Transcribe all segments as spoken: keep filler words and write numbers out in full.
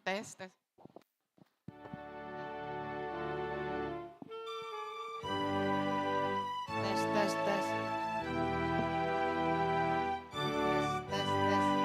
Tes, tes. Tes, tes, tes. Tes, tes, tes.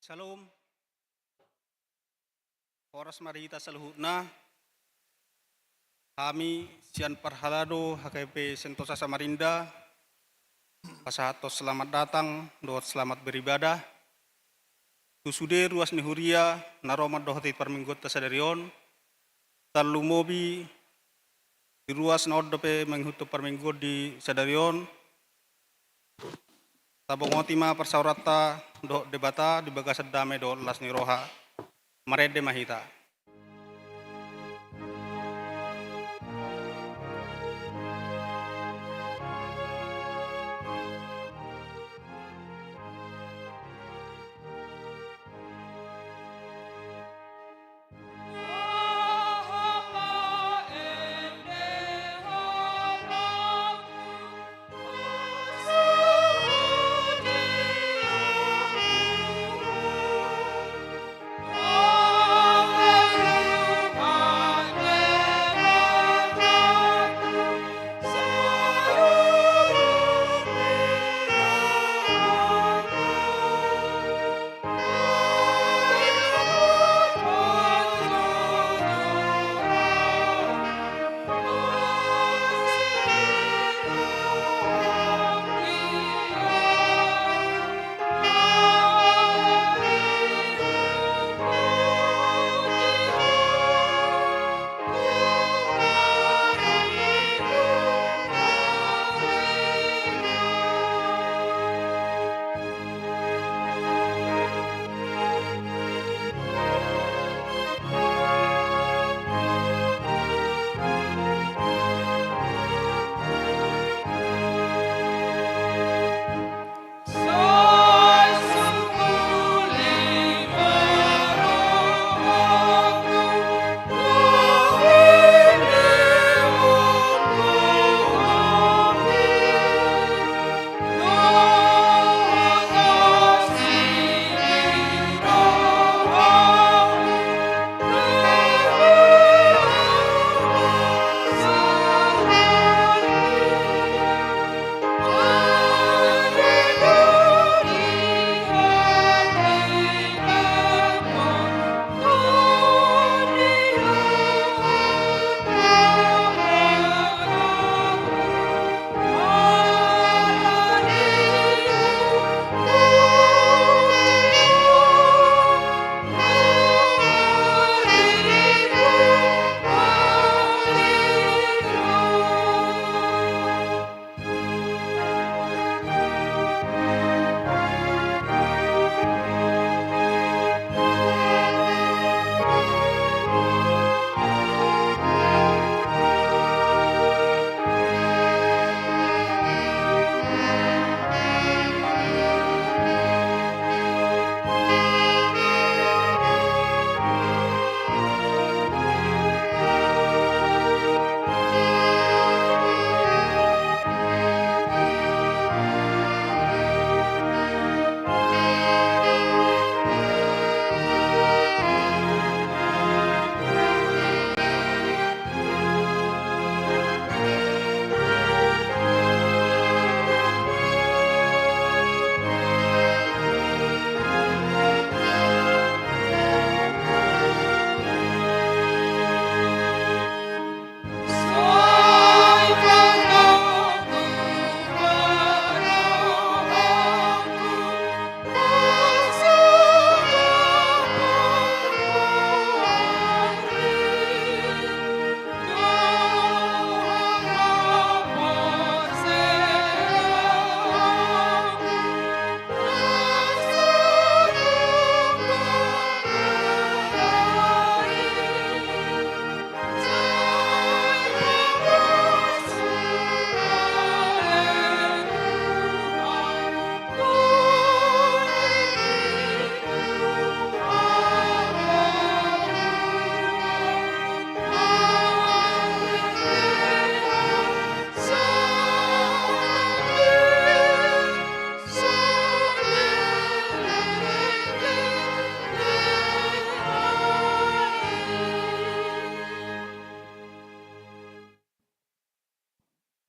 Syalom. Horas ma di hita saluhutna. Hami sian parhalado H K P Sentosa Samarinda, pasahathon selamat datang dohot selamat beribadah tu sude ruas ni huria na ro mandohoti parmingguonta sadari on, tarlumobi di ruas na on dope mangihuthon parmingguon di sadari on. Tabongoti ma parsaoranta dohot Debata di bagasan dame dohot las ni roha. Marende ma hita.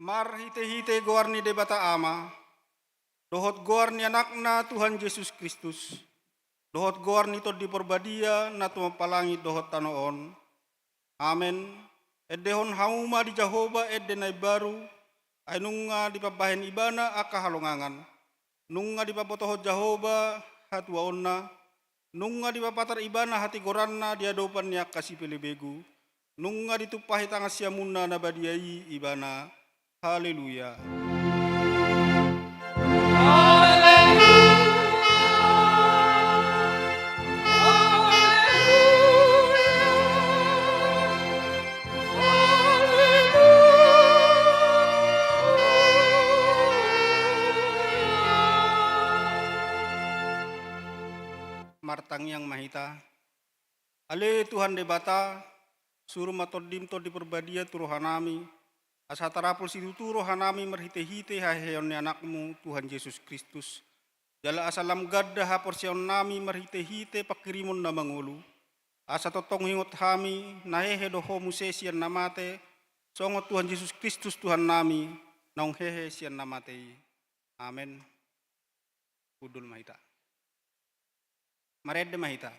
Marhitehite goar ni Debata Ama, dohot goar ni Anakna Tuhan Jesus Kristus, dohot goar ni Tondi Parbadia na tumampalangit dohot tano on. Amen. Endehon hamu ma di Jahowa ende na imbaru, ai nunga dipambahen ibana angka halongangan. Nunga dipabotohon Jahowa hatuaonna, nunga dipapatar ibana hatigoranna di adopan ni angka sipelebegu, nunga ditumpahi tangan siamunna na badia i ibana. Haleluya. Martangiang ma hita. Ale Tuhan Debata, suru ma Tondim Tondi Parbadia tu rohanami, asa tarapul situtu rohanami marhitehite haheheon ni Anakmu, Tuhan Jesus Kristus. Jala asa lam ganda haporseaonnami marhitehite panghirimon na mangolu, asa tongtong huingot hami na hehe do Ho muse sian na mate, songon Tuhan Jesus Kristus Tuhannami, naung hehe sian na mate i. Amen. Hundul ma hita. Marende ma hita.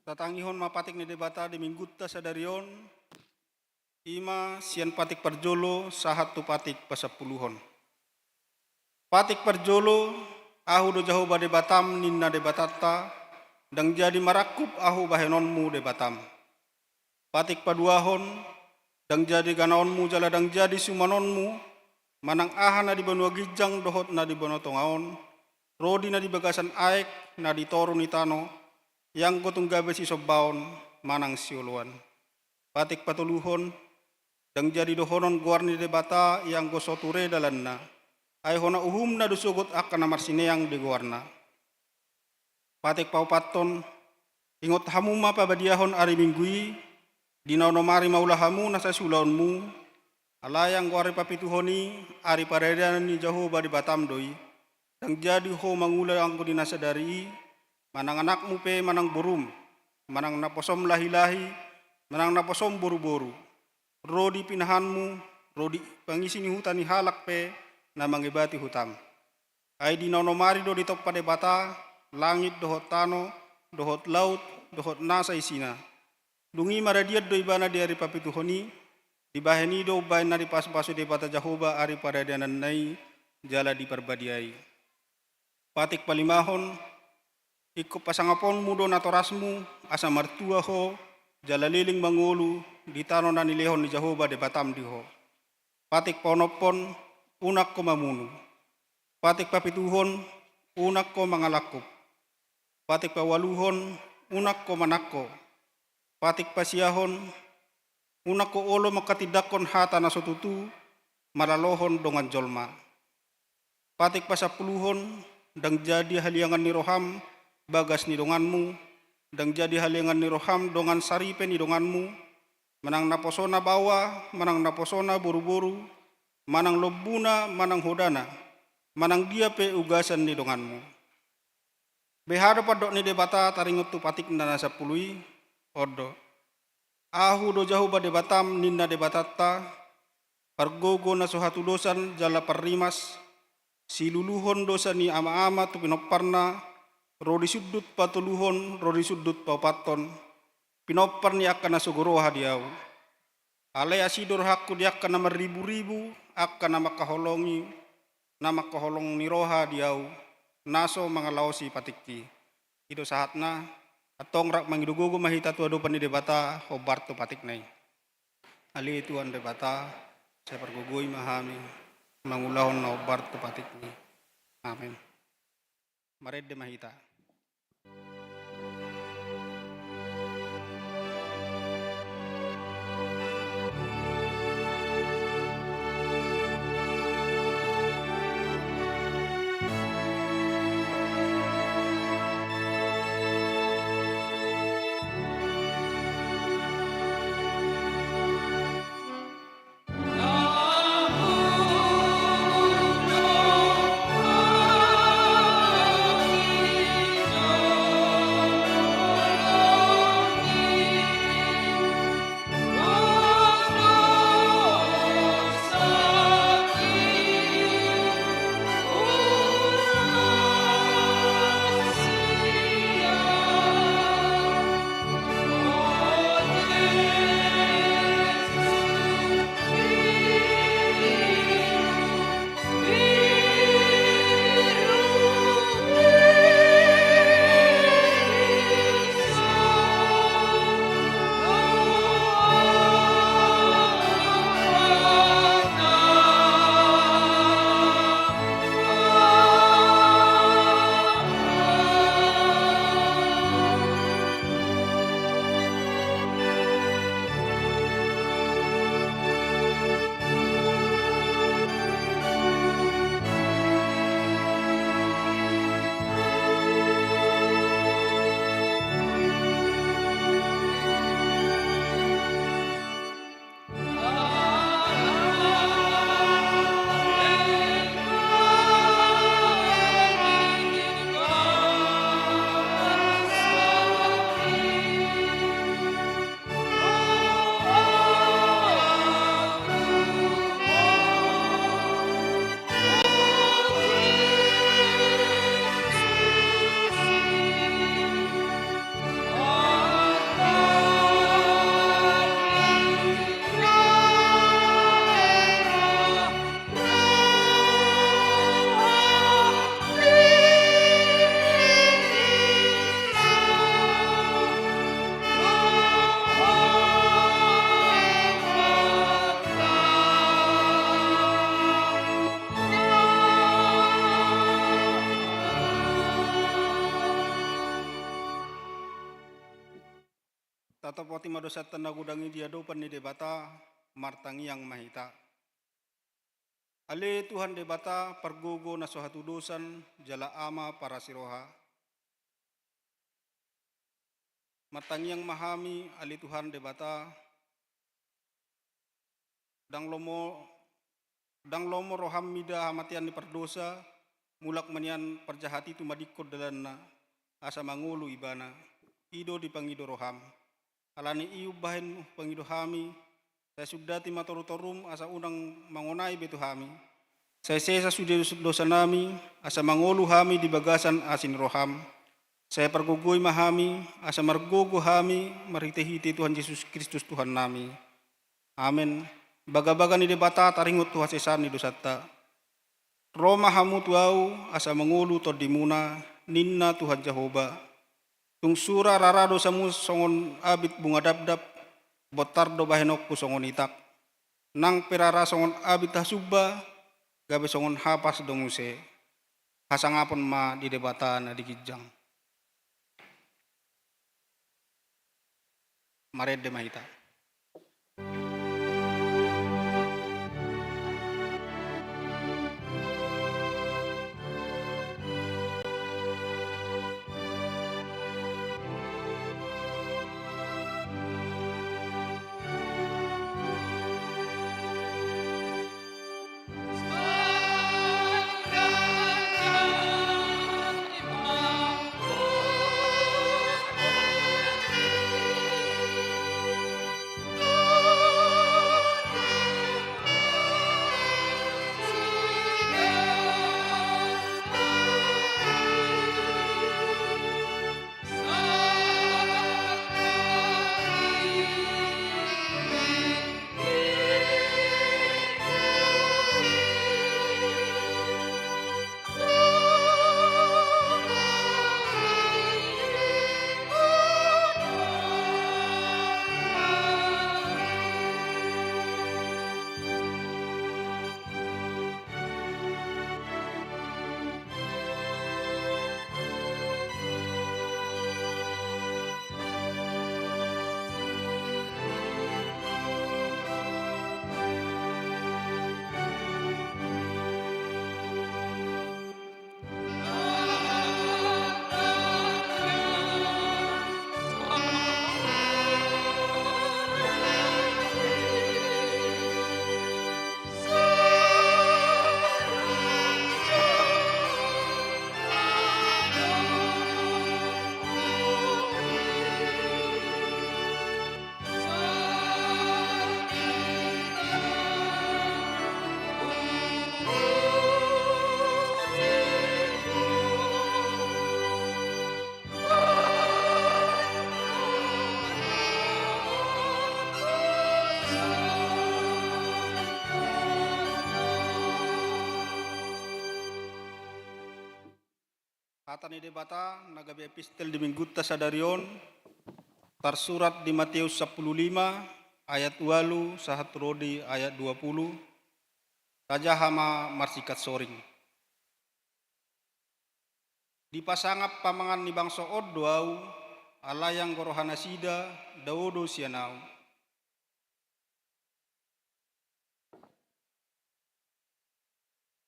Tatangihon ma patik ni Debata di minggunta sadari on, i ma sian patik parjolo sahat tu patik pasampuluhon. Patik parjolo, Ahu do Jahowa Debatam, ninna Debatanta, ndang jadi marangkup Ahu bahenonmu Debatam. Patik paduahon, ndang jadi ganaonmu jala ndang jadi sumanonmu, manang aha na di banua ginjang dohot na di banua tonga on, ro di na di bagasan aek, na di toru ni tano, ianggo tung gabe sisombaon, manang sioloan. Patik patoluhon, ndang jadi dohonon goar ni Debata ianggo so ture dalanna, ai hona uhumna do sogot angka na marsineang di goarna. Patik paopathon, ingot hamu ma pabadiahon ari Minggu i, di na onom ari maula hamu na sai siulaonmu, alai anggo ari papituhon i, ari paradanan ni Jahowa Debatam do i, ndang jadi ho mangula anggo di na sadari i, manang anakmu pe manang borum, manang naposom lahilahi, manang naposom boruboru. ro di pinahanmu, ro di pangisi ni huta ni halak pe na mangebati hutam. Ai di na onom ari do ditompa Debata langit dohot tano, dohot laut, dohot nasa isina. Dung i maradian do ibana di ari papituhon i, dibahen i do umbahen na dipasupasu Debata Jahowa ari paradiananna i, jala diparbadiai. Patik palimahon, ingkon pasangaponmu do natorasmu, asa martua ho, jala leleng mangolu di tano na nilehon ni Jahowa Debatam di ho. Patik paonomhon, unang ho mamunu. Patik papituhon, unang ho mangalangkup. Patik paualuhon, unang ho manangko. Patik pasiahon, unang ho olo manghatindanghon hata na so tutu, maralohon dongan jolma. Patik pasampuluhon, ndang jadi haliangan ni roham bagas ni donganmu, ndang jadi haliangan ni roham dongan saripe ni donganmu, manang naposona baoa, manang naposona boruboru, manang lombuna, manang hodana, manang dia pe ugasan ni donganmu. Beha do pandok ni Debata taringot tu patikna na sampulu i? On do. Ahu do Jahowa Debatam, ninna Debatanta, pargogo na so hatudosan jala parrimas, siluluhon dosa ni amaama tu pinomparna, ro di sundut patoluhon, ro di sundut paopathon, pinompar ni angka na sogo roha di ahu. Alai asi do rohangku di angka na marriburibu, angka na mangkaholongi, na mangkaholongi roha di ahu, na so mangalaosi patikki. I do sahatna, antong rap mangido gogo ma hita tu adopan ni Debata, hombar tu patikna i. Ale Tuhan Debata, sai pargogoi ma hami, mangulahon na hombar tu patikmi. Amen. Marende ma hita. Tatopoti ma dosanta na godang i di adopan ni Debata, martangiang ma hita. Ale Tuhan Debata, pargogo na so hatudosan, jala Ama parasi roha. Martangiang ma hami, ale Tuhan Debata, ndang lomo, ndang lomo roham mida hamatean ni pardosa, mulak ma nian parjahat i tumadingkon dalanna, asa mangolu ibana, i do dipangido roham. Alani i umbahen pangido hami, Sai sundati ma torutorum asa unang mangonai be tu hami. Sai sesa sude dosanami, asa mangolu hami di bagasan asi ni roham. Sai pargogoi ma hami, asa margogo hami marhitehite Tuhan Jesus Kristus Tuhannami. Amen. Bagabaga ni Debata taringot tu hasesaan ni dosanta. Ro ma hamu tu ahu, asa mangolu tondimuna, ninna Tuhan Jahowa. Tung sura rara dosamu songon abit bunga dabdab, bontar do bahenonku songon itak. Nang pe rara songon abit hasumba, gabe songon hapas do muse. Hasangapon ma di Debata na di ginjang. Marende ma hita. Hata ni Debata na gabe epistel di minggunta sadari on, tarsurat di Mateus sampulu lima ayat ualu sahat ro di ayat dua pulu. Tajaha ma marsingkat soring. Dipasangap pamangan ni bangso on do ahu, alai anggo rohanasida dao do sian ahu.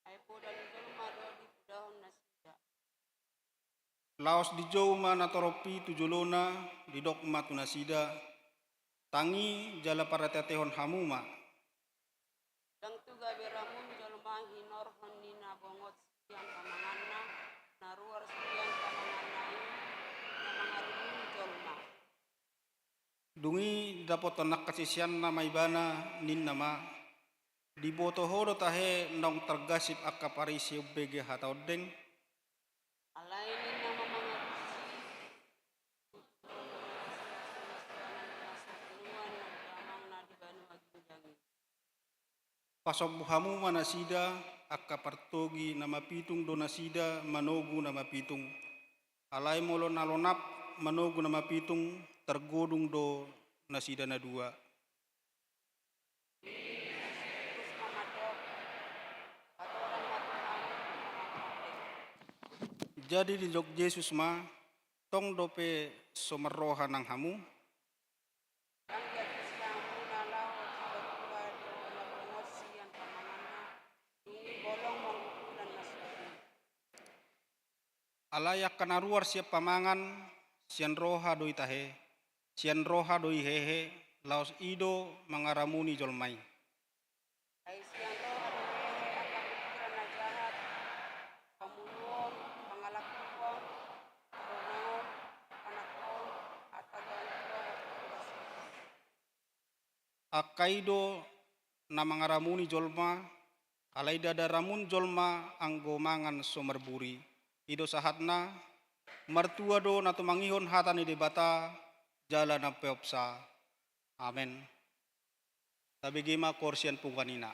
Ai poda ni jolma do dipodahon nasida. Laos dijou ma natorop i tu jolona, didok ma tu nasida, tangi jala paratiatehon hamu ma. Ndang tu gabe ramuni jolma hinorhon ni na bongot sian pamanganna, na ruar sian pamanganna i, na mangarumuni jolma. Dung i didapothon angka siseanna ma ibana, ninna ma, diboto ho do tahe naung targasip angka Parisi umbege hata ondeng? Alai ninna ma mangarusi, pasombu hamu ma nasida, angka partogi na mapitung do nasida manogu na mapitung. Alai molo na lonap manogu na mapitung, targodung do nasida na dua. Jadi didok Jesus ma, tong dope so marroha nang hamu? Ndang dialusi hamu na laho dibatua do na bongot sian pamanganna, dung i bolong mangutulan na sude. Alai angka na ruar sian pamangan, sian roha do i tahe, sian roha do i hehe, laos i do mangaramuni jolma i. Ai sian roha do hehe angka pikiran na jahat, pambunuon, pangalangkuhon, harorangon, panakkoon, atau gangguan. Angka i do na mangaramuni jolma, alai ndada ramun jolma anggo mangan so marburi. I do sahatna. Martua do na tumangihon hata ni Debata jala na umpeopsa. Amen. Tabege ma koor sian punguan ina.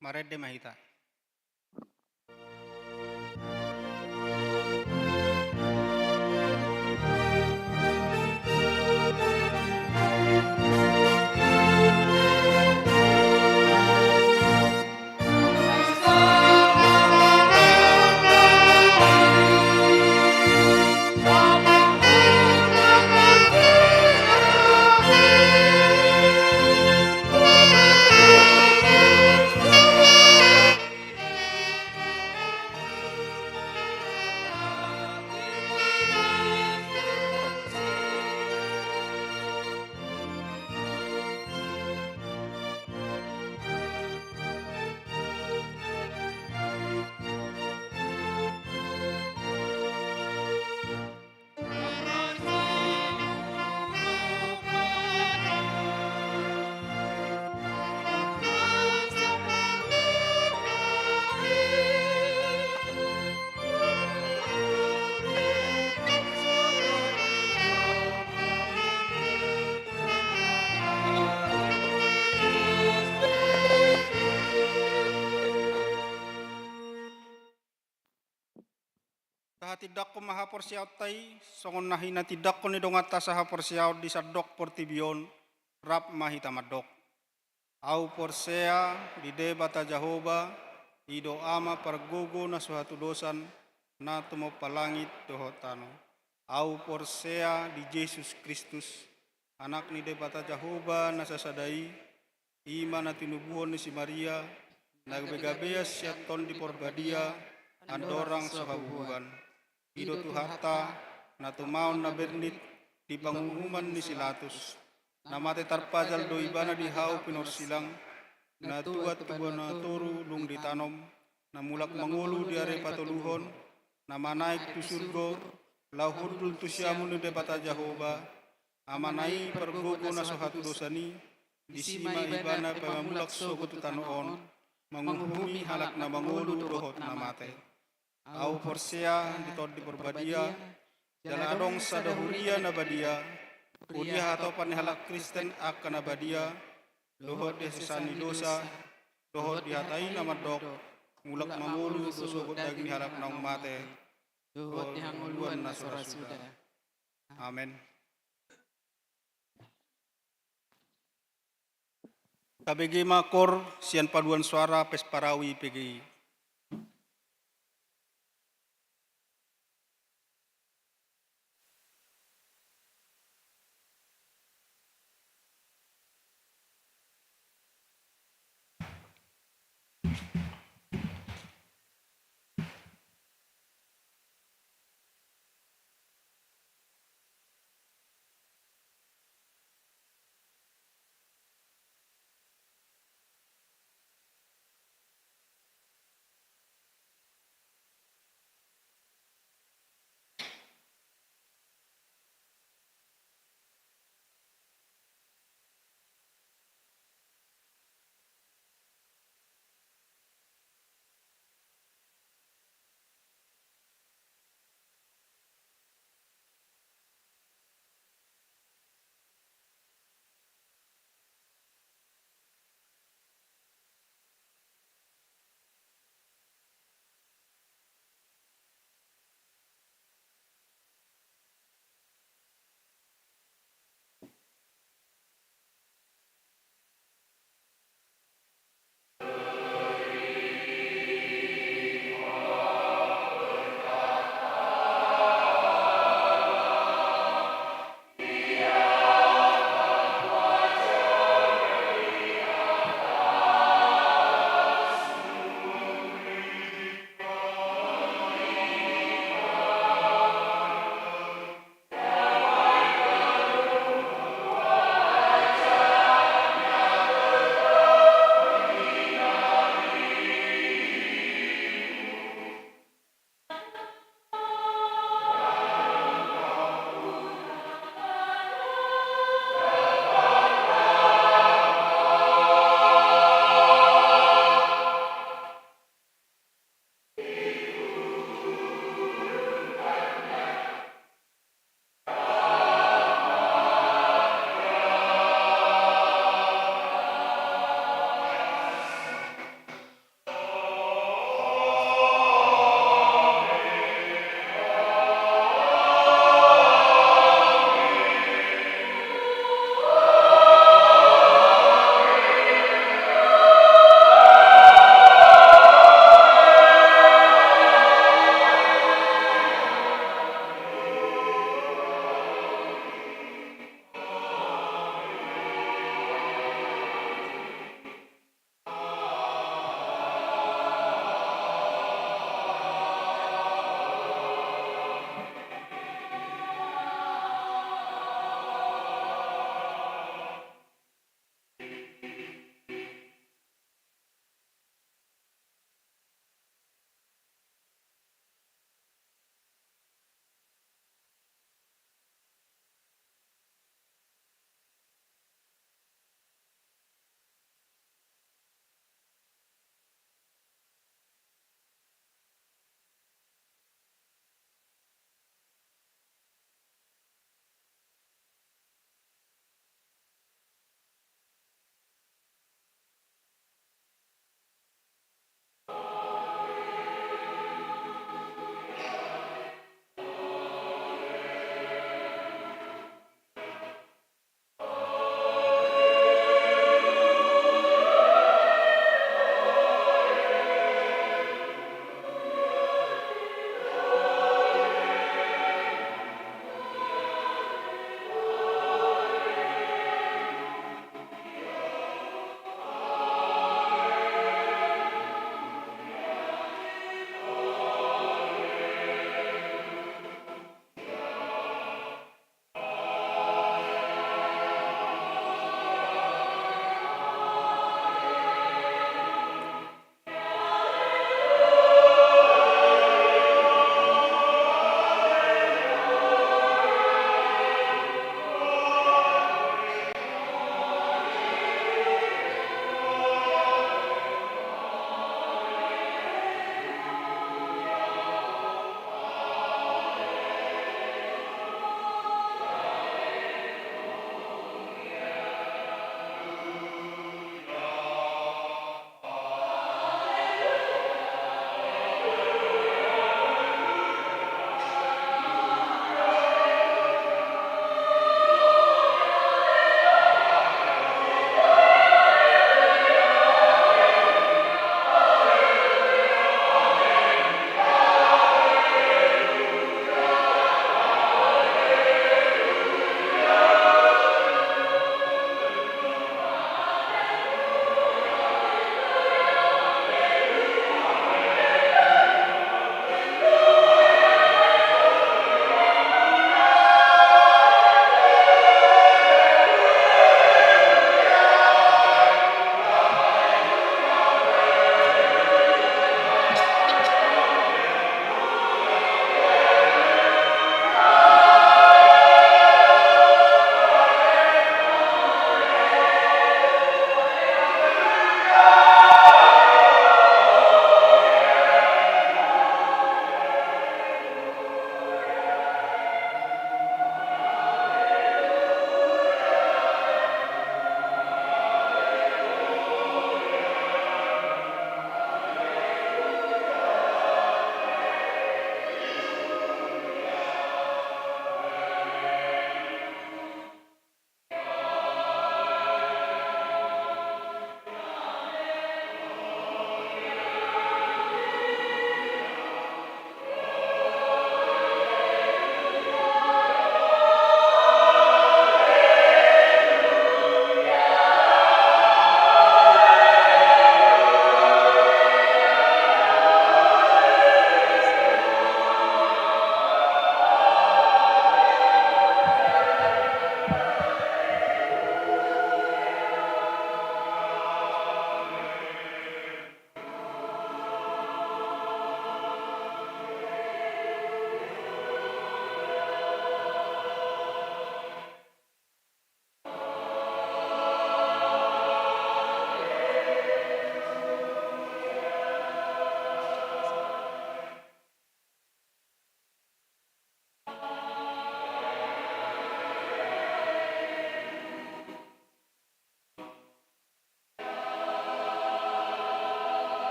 Marende ma hita. Tahatindangkon ma haporseaonta i, songon na hinatindangkon ni donganta sahaporseaon di sandok portibi on. Rap ma hita mandok. Ahu porsea di Debata Jahowa, i do Ama pargogo na so hatudosan, na tumompa langit dohot tano. Ahu porsea di Jesus Kristus, Anak ni Debata Jahowa na sasada i, i ma na tinubuhon ni si Maria, na gabegabean sian Tondi Porbadia, andorang so habubuhan. I do Tuhanta, na tumaon na bernit di panguhuman ni si Latus. Na mate tarpajal do ibana di hau pinorsilang, na tuat tu banua toru dung ditanom, na mulak mangolu di ari patoluhon, na manaek tu surgo, laho hundul tu siamun ni Debata Jahowa, Amana i pargogo na so hatudosan i, disi ma ibana paima mulak sogot tu tano on, manguhumi halak na mangolu dohot na mate. Ahu porsea di Tondi Porbadia, jala adong sada huria na badia, huria hatopan ni halak Kristen angka na badia, dohot di hasesaan ni dosa, dohot di hata i na mandok, mulak mangolu do sogot daging ni halak naung mate, dohot di hangoluan na so ra suda. Amen. Tabege ma kor sian paduan soara pes parawi P G I.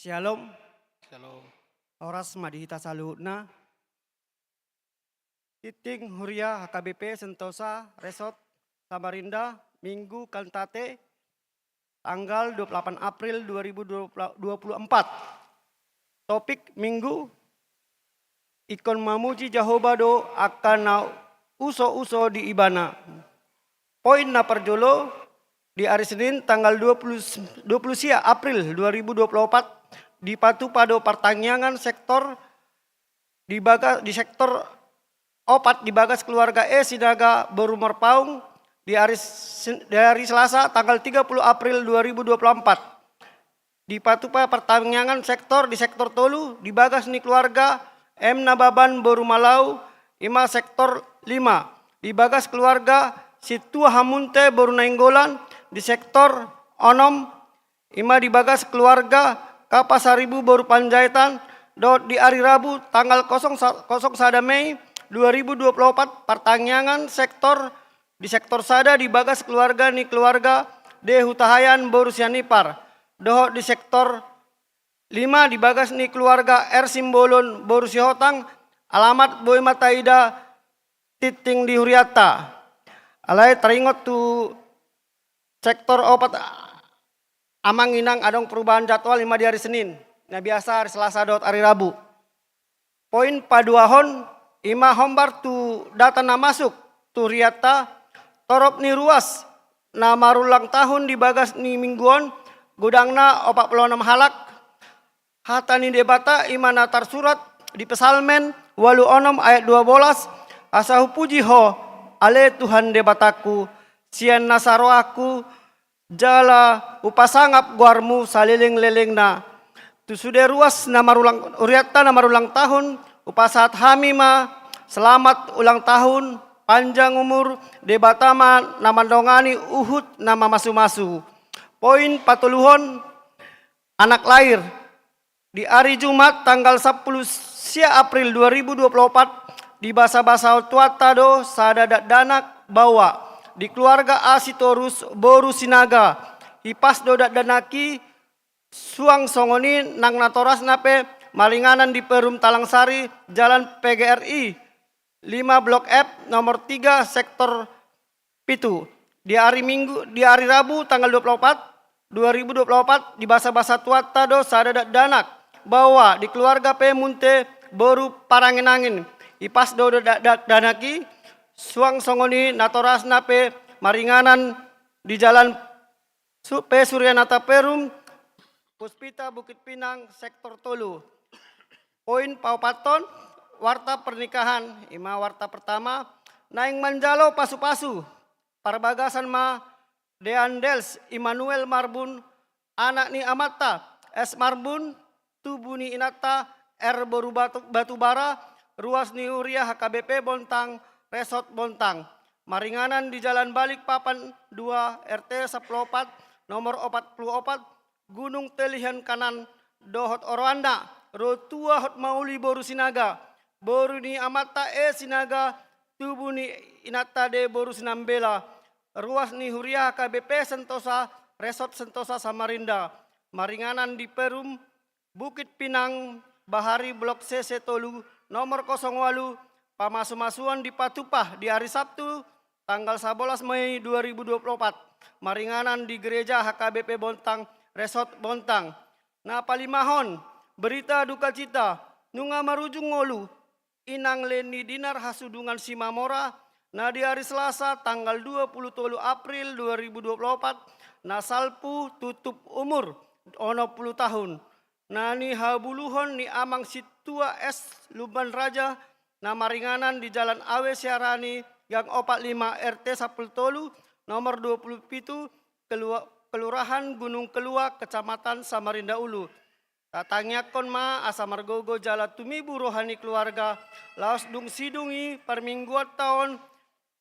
Shalom. Shalom. Horas ma di hita saluhutna. Tingting huria H K B P Sentosa Resort Samarinda, Minggu, Kantate, tanggal dua puluh delapan April dua ribu dua puluh empat. Topik Minggu: Ingkon mamuji Jahowa do angka na uso-uso di Ibana. Poin na parjolo: di ari Senin tanggal dua puluh, dua puluh sia April dua ribu dua puluh empat, dipatupa do partangiangan sektor di baga-, di sektor opat di bagas keluarga E Sinaga boru Marpaung. Di ari Sen-, di ari Selasa tanggal tiga puluh April dua ribu dua puluh empat, dipatupa partangiangan sektor di sektor tolu di bagas ni keluarga M Nababan boru Malau, ima sektor lima, di bagas keluarga Situa Hamunte boru Nainggolan, di sektor onom, ima di bagas keluarga Kapasaribu boru Panjaitan. Dohot di ari Rabu tanggal kosong sa-, kosong sada Mei dua ribu dua puluh empat, partangiangan sektor di sektor sada di bagas keluarga ni keluarga D Hutahaean boru Sianipar, dohot di sektor lima di bagas ni keluarga R Simbolon boru Sihotang. Alamat boi ma taida tingting di hurianta. Alai taringot tu sektor opat, amang inang, adong perubahan jadwal, ima di ari Senin, na biasa ari Selasa dohot ari Rabu. Poin paduahon, ima hombar tu data na masuk tu hurianta. Torop ni ruas na marulang tahun di bagas ni Minggu on, godangna opat pulu onom halak. Hata ni Debata ima na tarsurat di Psalmen ualu onom ayat dua bolas: Asa hupuji Ho, ale Tuhan Debatangku, sian nasa rohangku, jala hupasangap goarMu saleleng-lelengna. Tu sude ruas na marulang, hurianta na marulang tahun, hupasahat hami ma selamat ulang tahun, panjang umur, Debata ma na mandongani huhut na mamasu-masu. Poin patoluhon, anak lahir. Di ari Jumat tanggal sampulu sia April dua ribu dua puluh opat, dibasa-basa Tuanta do sada dakdanak baoa di keluarga A Sitorus boru Sinaga. Hipas do dakdanak i, suang songon i nang natorasna pe maringanan di Perum Talang Sari, Jalan P G R I lima, Blok F, nomor tiga, sektor pitu. Di ari Minggu, di ari Rabu tanggal dua puluh opat, dua ribu dua puluh opat, dibasa-basa Tuanta do sada dakdanak baoa di keluarga P Munte boru Parangen-angen. Hipas do dak-, dak-, dakdanak i, suang songon i natorasna pe maringanan di Jalan Su-, P Suryanata Perum, Puspita, Bukit Pinang, sektor tolu. Poin paopathon, warta pernikahan, ima warta pertama, naeng manjalo pasu-pasu parbagasan ma Deandels Immanuel Marbun, anak ni amanta S Marbun, tubu ni inanta R boru Batu-, Batubara, ruas ni huria H K B P Bontang, Resort Bontang. Maringanan di Jalan Balikpapan dua, R T sampulu opat, nomor opat pulu opat, Gunung Telihan Kanan, dohot oroanna, ro tuahot mauli boru Sinaga, boru ni amanta E Sinaga, tubu ni inanta D boru Sinambela, ruas ni huria H K B P Sentosa, Resort Sentosa Samarinda. Maringanan di Perum, Bukit Pinang, Bahari, Blok C C tolu, nomor kosong ualu, pamasu-masuon dipatupa di ari Sabtu, tanggal sabolas Mei dua ribu dua puluh opat, maringanan di Gereja H K B P Bontang, Resort Bontang. Na palimahon, berita duka cita, nunga marujung ngolu Inang Leni Dinar Hasudungan Simamora, na di ari Selasa tanggal dua pulu tolu April dua ribu dua pulu opat, na salpu tutup umur onom pulu tahun. Na nihabuluhon ni Amang Sintua S Lumban Raja, na maringanan di Jalan Awe Siarani, Gang opat lima, R T sampulu tolu, nomor dua pulu pitu, Kelua-, Kelurahan Gunung Kelua, Kecamatan Samarinda Ulu. Tatangiangkon ma asa margogo jala tumibu roha ni keluarga, laos dung sidung i parmingguanta on,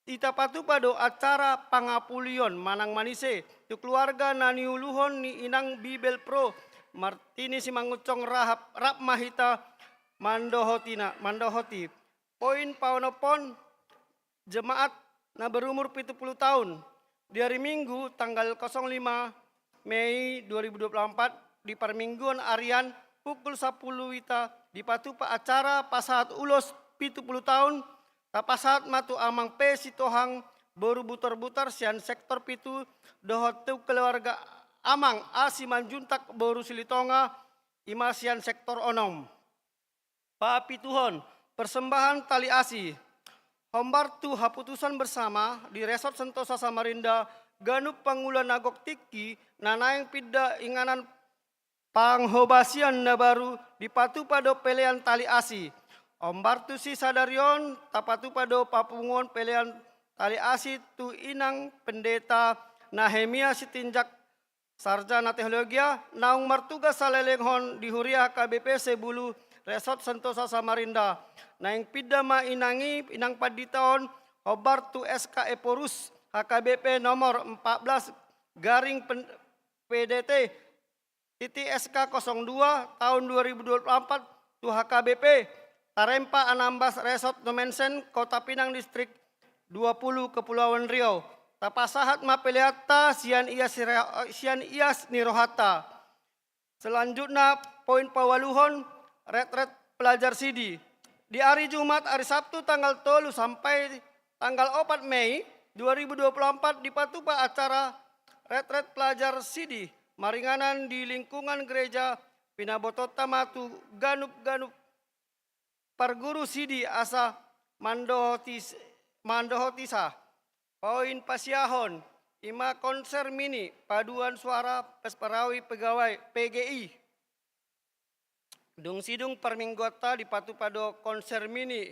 ita patupa do acara pangapulion manang manise tu keluarga na niuluhon ni Inang Bibel Pro Martini Simangunsong. Rahap, rap ma hita mandohotina, mandohoti. Poin paonomhon, jemaat na berumur pitu pulu tahun. Di hari Minggu tanggal kosong lima Mei dua ribu dua puluh empat, di parmingguon arian pukul sampulu wita dipatupa acara pasahat ulos pitu pulu taon, tapasahat ma tu Amang P Sitohang boru Butar-butar sian sektor pitu, dohot tu keluarga Amang A Simanjuntak boru Silitonga, i ma sian sektor onom. Papituhon, persembahan tali asi. Hombar tu haputusan bersama di Resort Sentosa Samarinda, ganup pangula na gok tingki na naeng pinda inganan panghobasian na baru dipatupa do pelean tali asi. Hombar tusi sadari on tapatupa do papunguon pelean tali asi tu Inang Pendeta Nahemia Sitinjak, sarjana teologia, naung martugas salelenghon di Huria H K B P Sebulu, Resort Sentosa Samarinda. Naeng pinda ma inang i, Inang Pandita on, hombar tu S K Ephorus H K B P nomor empat belas garing pen-, P D T titik S K kosong dua tahun dua ribu dua puluh empat tu H K B P Tarempa Anambas Resort Nommensen, Kota Pinang, Distrik dua puluh, Kepulauan Riau. Tapasahat ma peleanta sian ias ni ro-, sian ias ni rohanta. Selanjutna, poin paualuhon, retret pelajar sidi. Di ari Jumat, ari Sabtu tanggal tolu sampai tanggal opat Mei dua ribu dua puluh empat dipatupa acara retret pelajar sidi maringanan di lingkungan gereja. Pinabotoonta ma tu ganup-ganup parguru sidi asa mandohotis-, mandohotisa. Poin pasiahon, i ma konser mini paduan suara Pesparawi Pegawai P G I. Dung sidung parmingguanta dipatupa do konser mini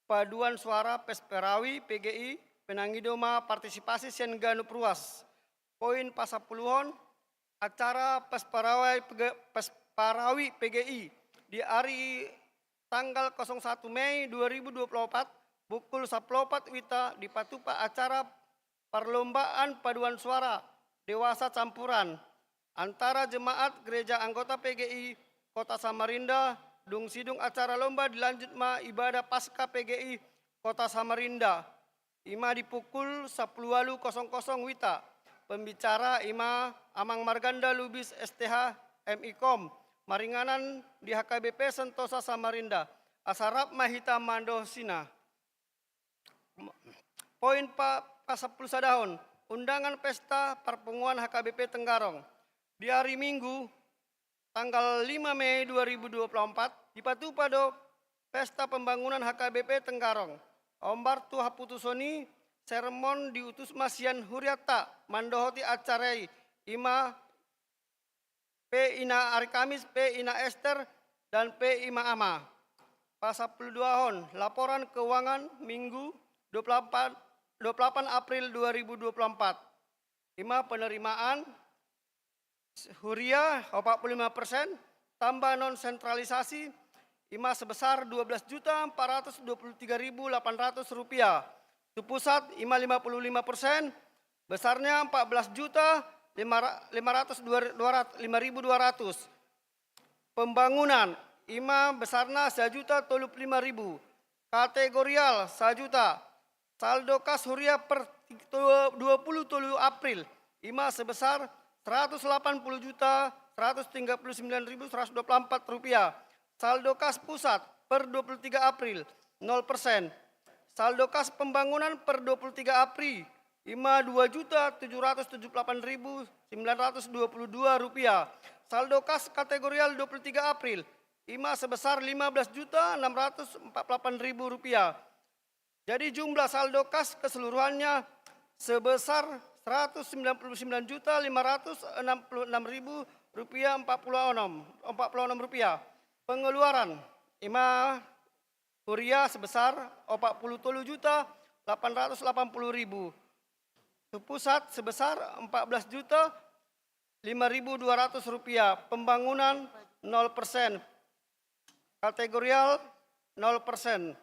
paduan suara Pesparawi P G I, penangido ma partisipasi sian ganup ruas. Poin pasampuluhon, acara Pesparawi P G-, Pesparawi P G I di ari tanggal kosong satu Mei dua ribu dua puluh empat, pukul sampulu opat wita dipatupa acara parlombaan paduan suara dewasa campuran antara jemaat gereja anggota P G I Kota Samarinda, dung sidung acara lomba dilanjut ma ibadah Paskah P G I Kota Samarinda. I ma di pukul sampulu ualu kosong kosong wita. Pembicara i ma Amang Marganda Lubis S T H, M I Kom, maringanan di H K B P Sentosa Samarinda. Asa rap ma hita mandohosina. Poin pa-, pasampulu sadahon, undangan pesta parpunguan H K B P Tenggarong. Di ari Minggu, tanggal lima Mei dua ribu dua puluh empat, dipatupa do pesta pembangunan H K B P Tenggarong. Hombar tu haputuson i, sermon diutus ma sian hurianta mandohoti acara i, i ma P Ina Ari Kamis, P Ina Ester, dan P Ima Ama. Pasampulu duahon, laporan keuangan Minggu dua puluh delapan, dua puluh delapan April dua ribu dua puluh empat. I ma penerimaan huria opat pulu lima persen, tambah non sentralisasi, i ma sebesar dua belas juta empat ratus dua puluh tiga ribu delapan ratus rupiah. Tu pusat, i ma lima puluh lima persen, besarnya empat belas juta lima ra-, lima ratus dua, dua ratus, lima ribu dua ratus. Pembangunan, i ma besarna sajuta tolu pulu lima ribu. Kategorial, sajuta. Saldo kas huria per dua puluh tolu April, i ma sebesar seratus delapan puluh juta seratus tiga puluh sembilan ribu seratus dua puluh empat rupiah. Saldo kas pusat per dua puluh tiga April, nol persen. Saldo kas pembangunan per dua puluh tiga April, i ma dua juta tujuh ratus tujuh puluh delapan ribu sembilan ratus dua puluh dua rupiah. Saldo kas kategorial dua puluh tiga April, i ma sebesar lima belas juta enam ratus empat puluh delapan ribu rupiah. Jadi, jumlah saldo kas keseluruhannya sebesar seratus sembilan puluh sembilan juta lima ratus enam puluh enam ribu rupiah empat puluh enam, empat puluh enam rupiah. Pengeluaran, i ma huria sebesar opat puluh tolu juta delapan ratus delapan puluh ribu. Tu pusat sebesar empat belas juta lima ribu dua ratus rupiah. Pembangunan, nol persen. Kategorial, nol persen.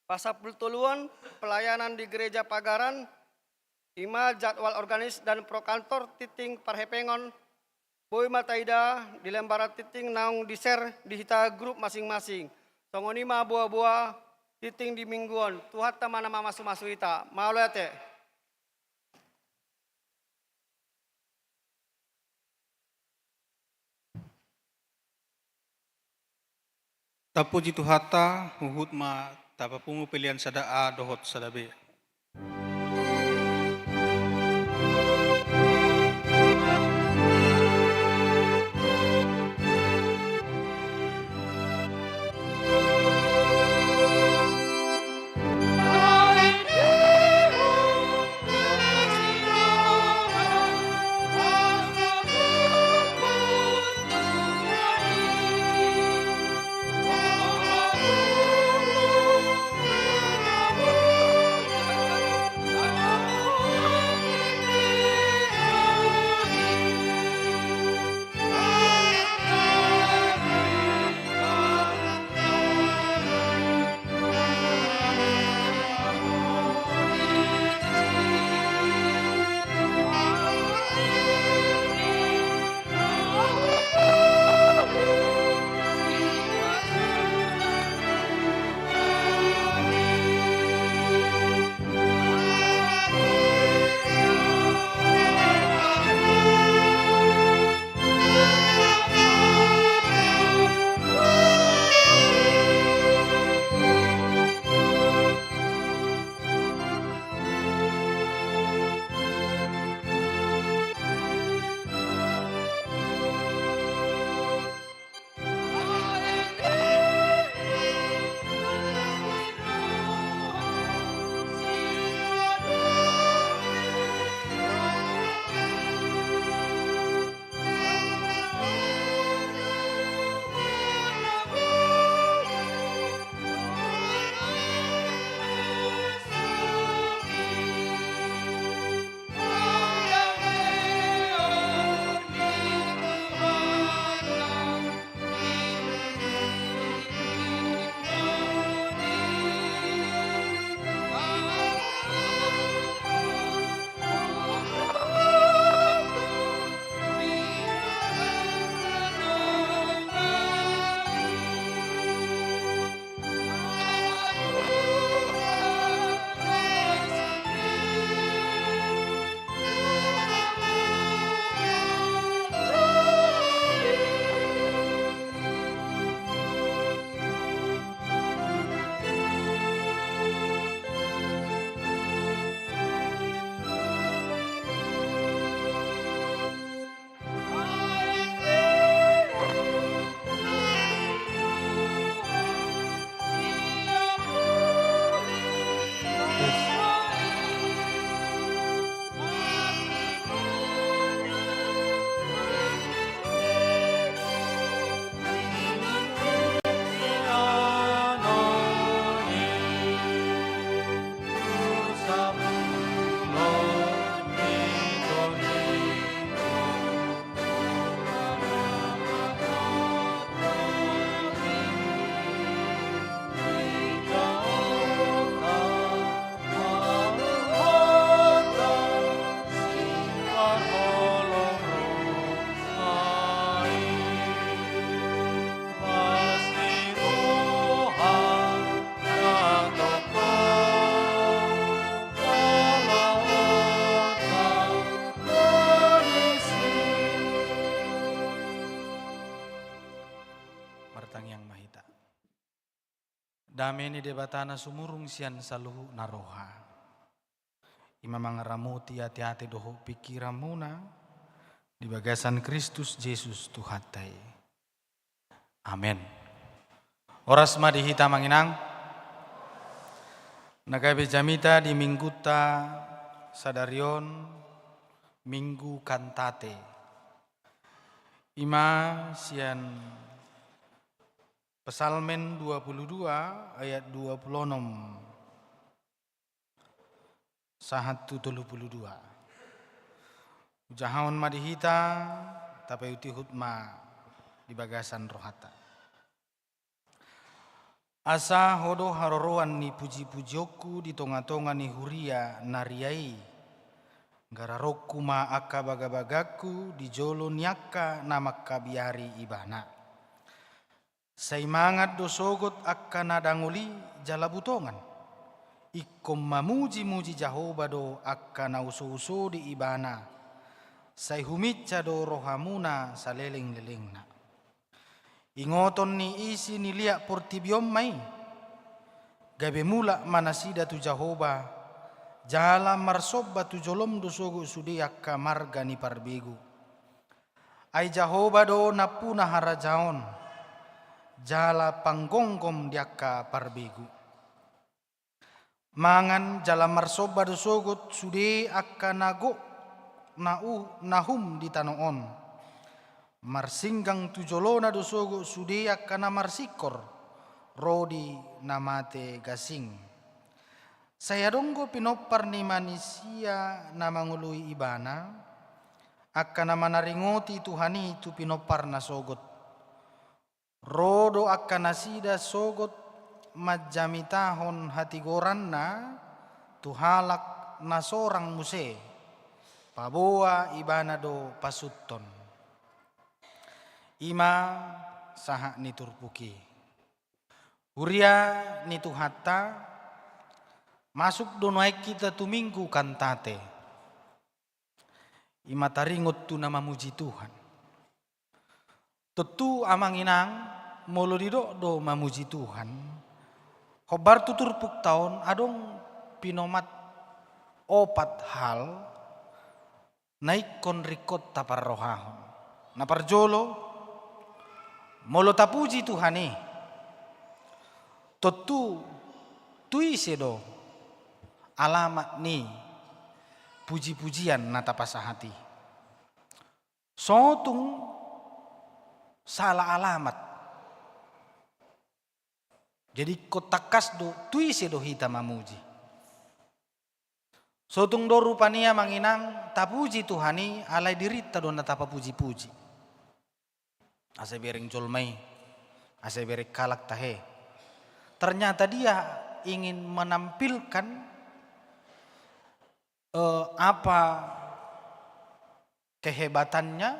Pasampulu toluhon, pelayanan di Gereja Pagaran, i ma jadwal organis dan pro kantor tingting parhepengon, boi ma taida di lembaran tingting naung di-share di hita grup masing-masing. Songon i ma boa-boa tingting di minggu on. Tuhanta ma na mamasu-masu hita. Mauliate. Tapuji Tuhanta, huhut ma tapapungu pelean sada A dohot sada B. Martangiang ma hita. Dame ni Debata na sumurung sian saluhutna roha, i ma mangaramoti ateate dohot pingkiranmuna di bagasan Kristus Jesus Tuhanta i. Amen. Horas ma di hita, amang inang. Na gabe jamita di minggunta sadari on, Minggu Kantate. I ma sian Psalmen dua puluh dua ayat dua puluh enam sahat tu tolu puluh dua. Hujahahon ma di hita, tapaihutihut ma di bagasan rohanta. Asa Ho do haroroan ni pujipujionku di tongatonga ni huria na ria i. Gararongku ma angka bagabagangku di jolo ni angka na mangkabiari Ibana. Sai mangan do sogot angka na dangol i jala butongan. Ingkon mamujimuji Jahowa do angka na usouso di Ibana. Sai huminsa do rohamuna salelenglelengna. Ingoton ni isi ni liat portibi on ma i. Gabe mulak ma nasida tu Jahowa, jala marsomba tu jolom do sogot sude angka marga ni parbegu. Ai Jahowa do nampuna harajaon, jala panggomgom di angka parbegu. Mangan jala marsomba do sogot sude angka na gok na u-, na hum di tano on. Marsinggang tu jolona do sogot sude angka na marsingkor, ro di na mate gasing. Sai adong do pinompar ni manisia na mangoloi ibana, angka na manaringoti Tuhan i tu pinomparna sogot. Ro do angka nasida sogot manjamitahon hatigoranna tu halak na sorang muse, paboa ibana do pasuthon. I ma sahat ni turpuk i. Huria ni Tuhanta, masuk do nuaeng hita tu Minggu Kantate. I ma taringot tu na mamuji Tuhan. Tontu amang inang, molo didok do mamuji Tuhan, hombar tu turpukta on adong pinomat opat hal na ingkon ringkot taparrohahon. Na parjolo, molo tapuji Tuhan i, tontu tu ise do alamat ni puji-pujian na tapasahat i? So tung sala alamat. Jadi ingkon tangkas do tu ise do hita mamuji. So tung do rupani amang inang tapuji Tuhan i, alai dirinta do na tapapuji-puji. Asa bereng jolma i, asa bereng halak tahe. Ternyata dia ingin menampilkan, eh, apa kehebatannya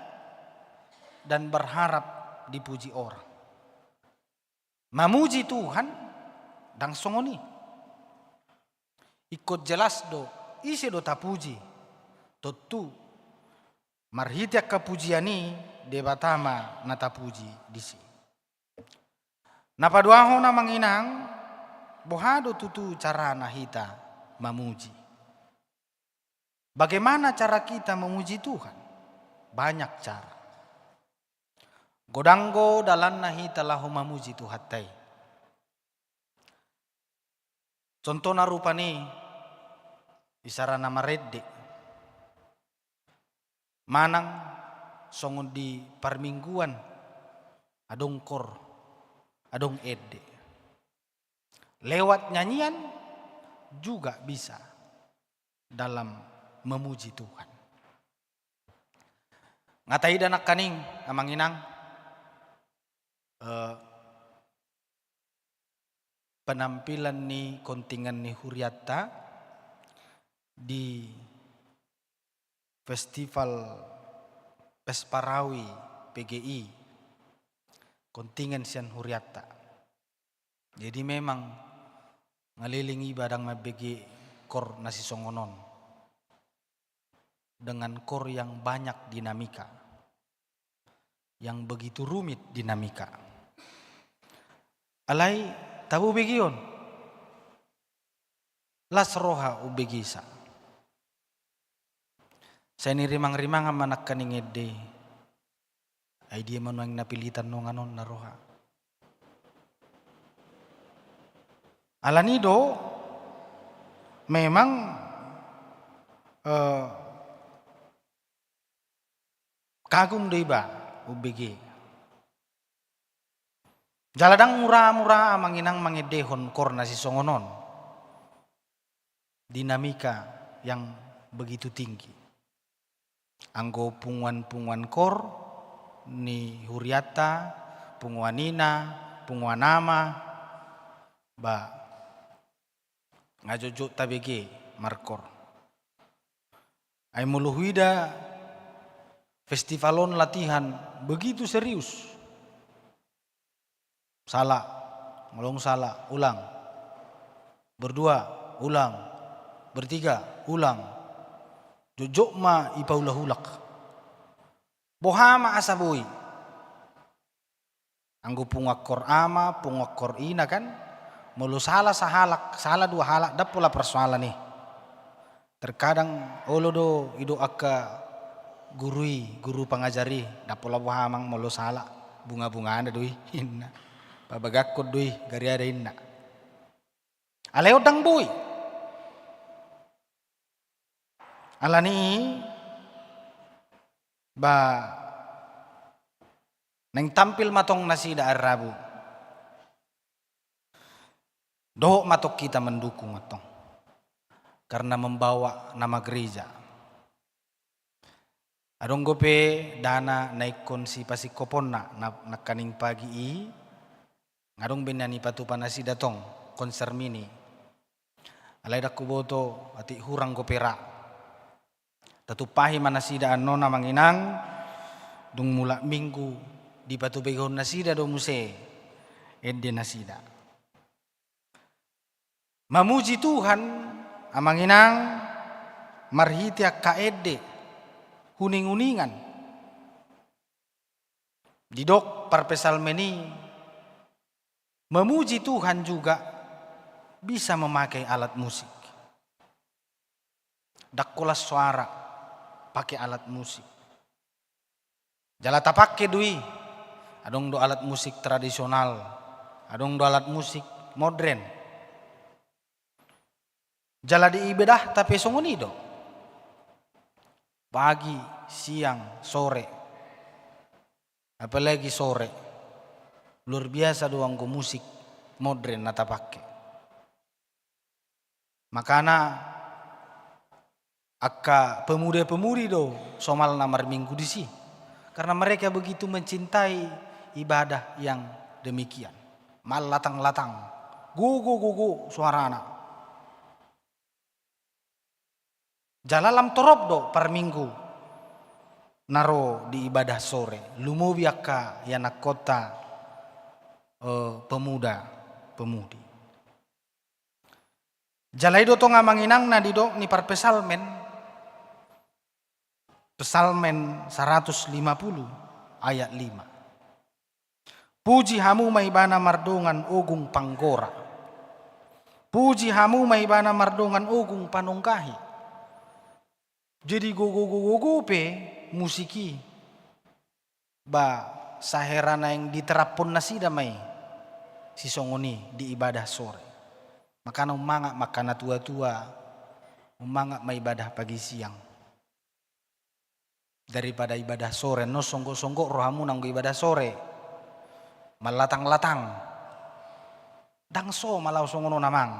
dan berharap dipuji orang. Mamuji Tuhan, ndang songon i. Ingkon jelas do, ise do tapuji. Tontu, marhite angka pujian i, Debata ma na tapuji disi. Na paduahon amang inang, boha do tutu carana hita mamuji. Bagaimana cara kita memuji Tuhan? Banyak cara. Godang do dalanna hita laho mamuji Tuhanta i. Contohna rupani, isarana marende. Manang songon di parmingguan, adong kor, adong ende. Lewat nyanyian juga bisa dalam memuji Tuhan. Nga taida nangkaning, amang inang, eh, penampilan ni kontingen ni hurianta di Festival Pesparawi P G I, kontingen sian hurianta. Jadi memang ngaleleng iba ndang mambege kor na sisongon on, dengan kor yang banyak dinamika, yang begitu rumit dinamika. Alai tabo begeon, las roha umbegesa. Sai nirimang-rimangan ma nangkaning ende. Ai dia ma nuaeng na pilitan nongan on na roha. Alani do memang, eh, kagum do iba umbege. Jala ndang mura-mura amang inang mangendehon kor na sisongon on. Dinamika yang begitu tinggi. Anggo punguan-punguan kor ni hurianta, punguan ina, punguan ama, ba, nga jotjot tabege markor. Ai molo huida festival on latihan begitu serius. Sala, molo sala, ulang. Berdua, ulang. Bertiga, ulang. Jotjot ma ipaulak-ulak. Boha ma asa boi. Anggo pungu akor ama, pungu akor ina kan, molo sala sahalak, sala dua halak, ndang pola persoalan i. Terkadang olo do idok angka guru i, guru pangajar i, ndang pola boha amang molo sala, bunga-bungana do i, inna. Pabagakkon do i, gariada inna. Alai on ndang boi. Alani i, ba, naeng tampil ma tong nasida ari Rabu. Dohot ma tong hita mendukung antong. Karena membawa nama gereja. Adong dope dana na ingkon sipasingkoponna, na, nangkaning pagi i, nga adong be na nipatupa nasida tong, konser mini. Alai ndang huboto, atik hurang dope ra. Tatumpahi ma nasida annon amang inang, dung mulak Minggu, dipatubegehon nasida do muse, ende nasida. Mamuji Tuhan, amang inang, marhite angka ende, uning-uningan. Didok parpsalmen i, memuji Tuhan juga bisa memakai alat musik. Ndang holan soara, pake alat musik. Jala tapake do i, adong do alat musik tradisional, adong do alat musik modern. Jala di ibadahta pe songon i do. Pagi, siang, sore. Apalagi sore. Luar biasa do anggo musik modern na tapake. Makana angka pemuda-pemudi do somalna marminggu disi. Karena mereka begitu mencintai ibadah yang demikian. Mallatang-latang. Gogo, gogo, soarana. Jala lam torop do parminggu na ro di ibadah sore. Lumobi angka ianakhonta, eh, pemuda, pemudi. Jala i do tong amang inang na didok ni parpsalmen, Psalmen saratus lima puluh ayat lima. Puji hamu ma ibana mardongan ogung panggora. Puji hamu ma ibana mardongan ogung panonggahi. Jadi gogo-gogo pe musik i. Ba, sahera naeng diteraphon nasida ma i, sisongon i di ibadah sore. Makana ummangat ma angka na tua-tua, ummangat ma ibadah pagi siang. Daripada ibadah sore, annon songgop-songgop rohamuna anggo ibadah sore. Mallatang-latang. Ndang so ma laho songon on amang.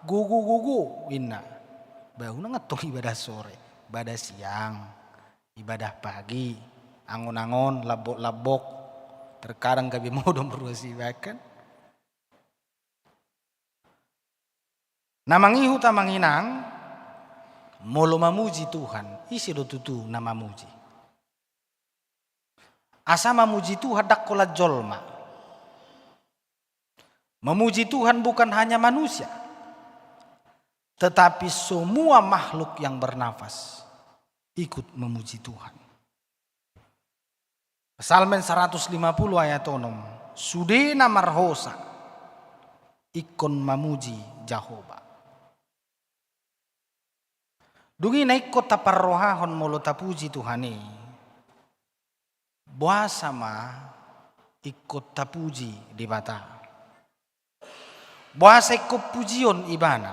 Gogo, gogo, inna. Ba unang antong ibadah sore. Ibadah siang. Ibadah pagi. Angon-angon, lambok-lambok. Terkadang gabe modom ruas i bahkan. Na mangihut amang inang, molo mamuji Tuhan, ise do tutu na mamuji. Asa mamuji Tuhan ndang holan jolma. Memuji Tuhan bukan hanya manusia, tetapi semua makhluk yang bernafas ikut memuji Tuhan. Psalmen saratus lima puluh ayat onom, sude na marhosa ingkon mamuji Jahowa. Dung i na ingkon taparrohahon molo tapuji Tuhan i, boasa ma ingkon tapuji Debata? Boasa ingkon pujion Ibana?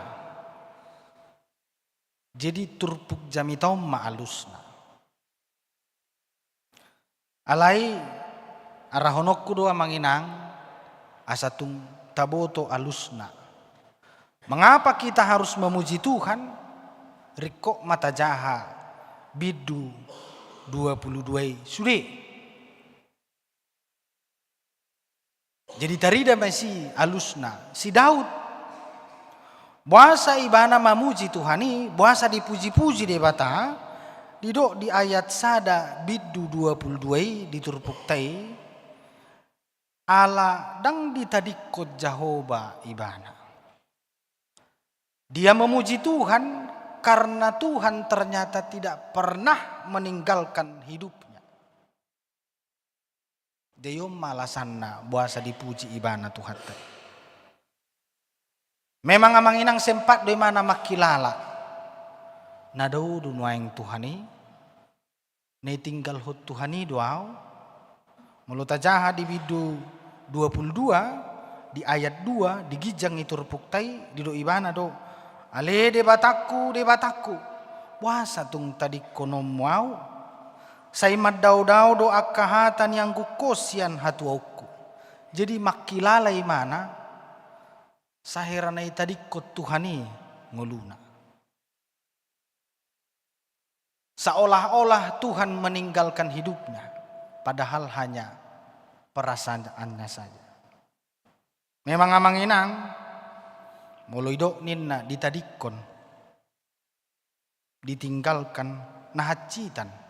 Jadi turpuk jamita on ma alusna. Alai arahononku do amang inang, asa tung taboto alusna. Mengapa kita harus memuji Tuhan? Ringkot ma tajaha bindu dua puluh dua i sude. Jadi tarida ma i si alusna, si Daud. Boasa ibana mamuji Tuhan i, boasa dipuji-puji Debata, didok di ayat sada bindu dua puluh dua i di turpukta i, ala ndang ditadingkon Jahowa ibana. Dia memuji Tuhan karena Tuhan ternyata tidak pernah meninggalkan hidupnya. Jadi on ma alasanna boasa dipuji ibana Tuhanta. Memang amang inang sempat do ibana mangkilala na dao do nuaeng Tuhan i, na ditinggalhon Tuhan i do ahu. Molo tajaha di bindu dua pulu dua, di ayat dua, di ginjang ni turpukta i, didok ibana do: Ale Debatangku, Debatangku, boasa tung tadingkononmu ahu? Sai mandaodao do angka hata niangguhon sian hatuaonku. Jadi mangkilala ibana, sahira na ditadingkon Tuhan i ngoluna. Seolah-olah Tuhan meninggalkan hidupnya, padahal hanya perasaannya saja. Memang amang inang, molo didok ninna ditadingkon, ditinggalkan, na hansitan.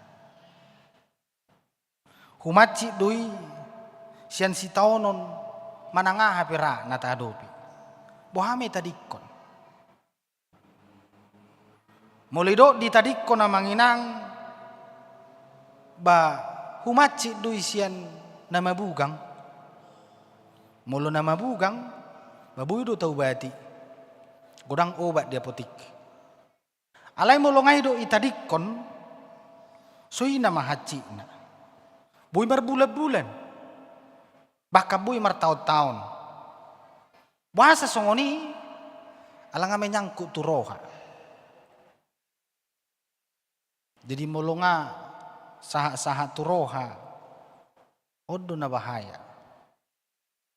Humansit do i sian sitaonon manang aha pe ra na tahadopi. Boha ma ditadingkon? Molo didok ditadingkon amang inang, ba humansit do i sian na mabugang. Molo na mabugang, ba boi do taubati. Godang obat di apotik. Alai molo nga didok ditadingkon, so i nama hansitna. Boi marbulan-bulan. Bahkan boi martaon-taon. Boasa songon i? Ala nga menyangkut tu roha. Jadi molo nga sahat-sahat tu roha, on do na bahaya.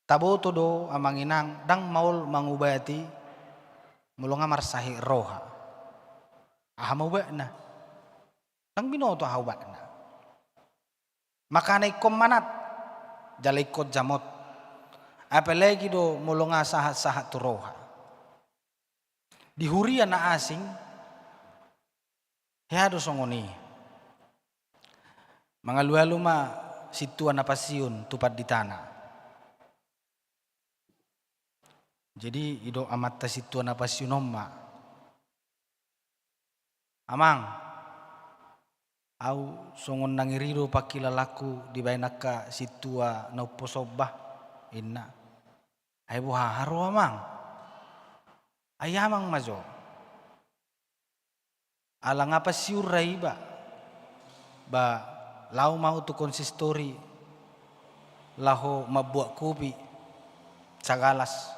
Taboto do amang inang, ndang maol mangubati molo nga marsahit roha. Aha ma ubatna? Ndang binoto aha ubatna. Makana ingkon manat jala ingkon jamot. Apalagi do molo nga sahat-sahat tu roha. Di huria na asing, hea do songon i. Mangalualu ma sintua na pensiun tu panditana. Jadi didok amanta sintua na pensiun on ma: Amang, ahu songon na ngeri do pangkilalaanku dibaen angka sintua na umposo on bah, inna. Ai boha haroa amang? Ai amang ma jo. Ala nga pensiun ra iba, ba laho ma ahu tu konsistori laho mambuat kopi sagalas.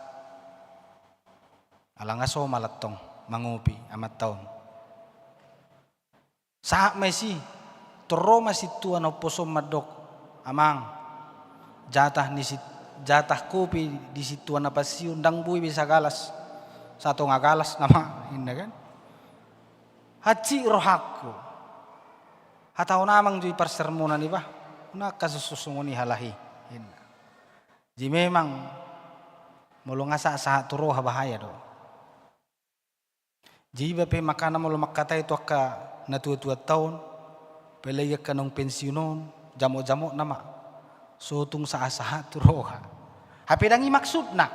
Ala nga somal antong mangopi amanta on. Sahat ma disi, tung ro ma sintua na umposo on mandok: Amang, jatah ni sit-, jatah kopi di sintua na pensiun ndang boi be sagalas, satonga galas nama, inna kan. Hansit rohangku. Hatahon amang jo i parsermonan i bah, unang angka songon i halak i, inna. Jadi memang molo nga sahat-sahat tu roha bahaya do. Jadi iba pe makana molo mangkatai tu angka na tua-tuanta on, apalagi angka naung pensiun on, jamot-jamot nama. So tung sahat-sahat tu roha. Hape ndang i maksudna.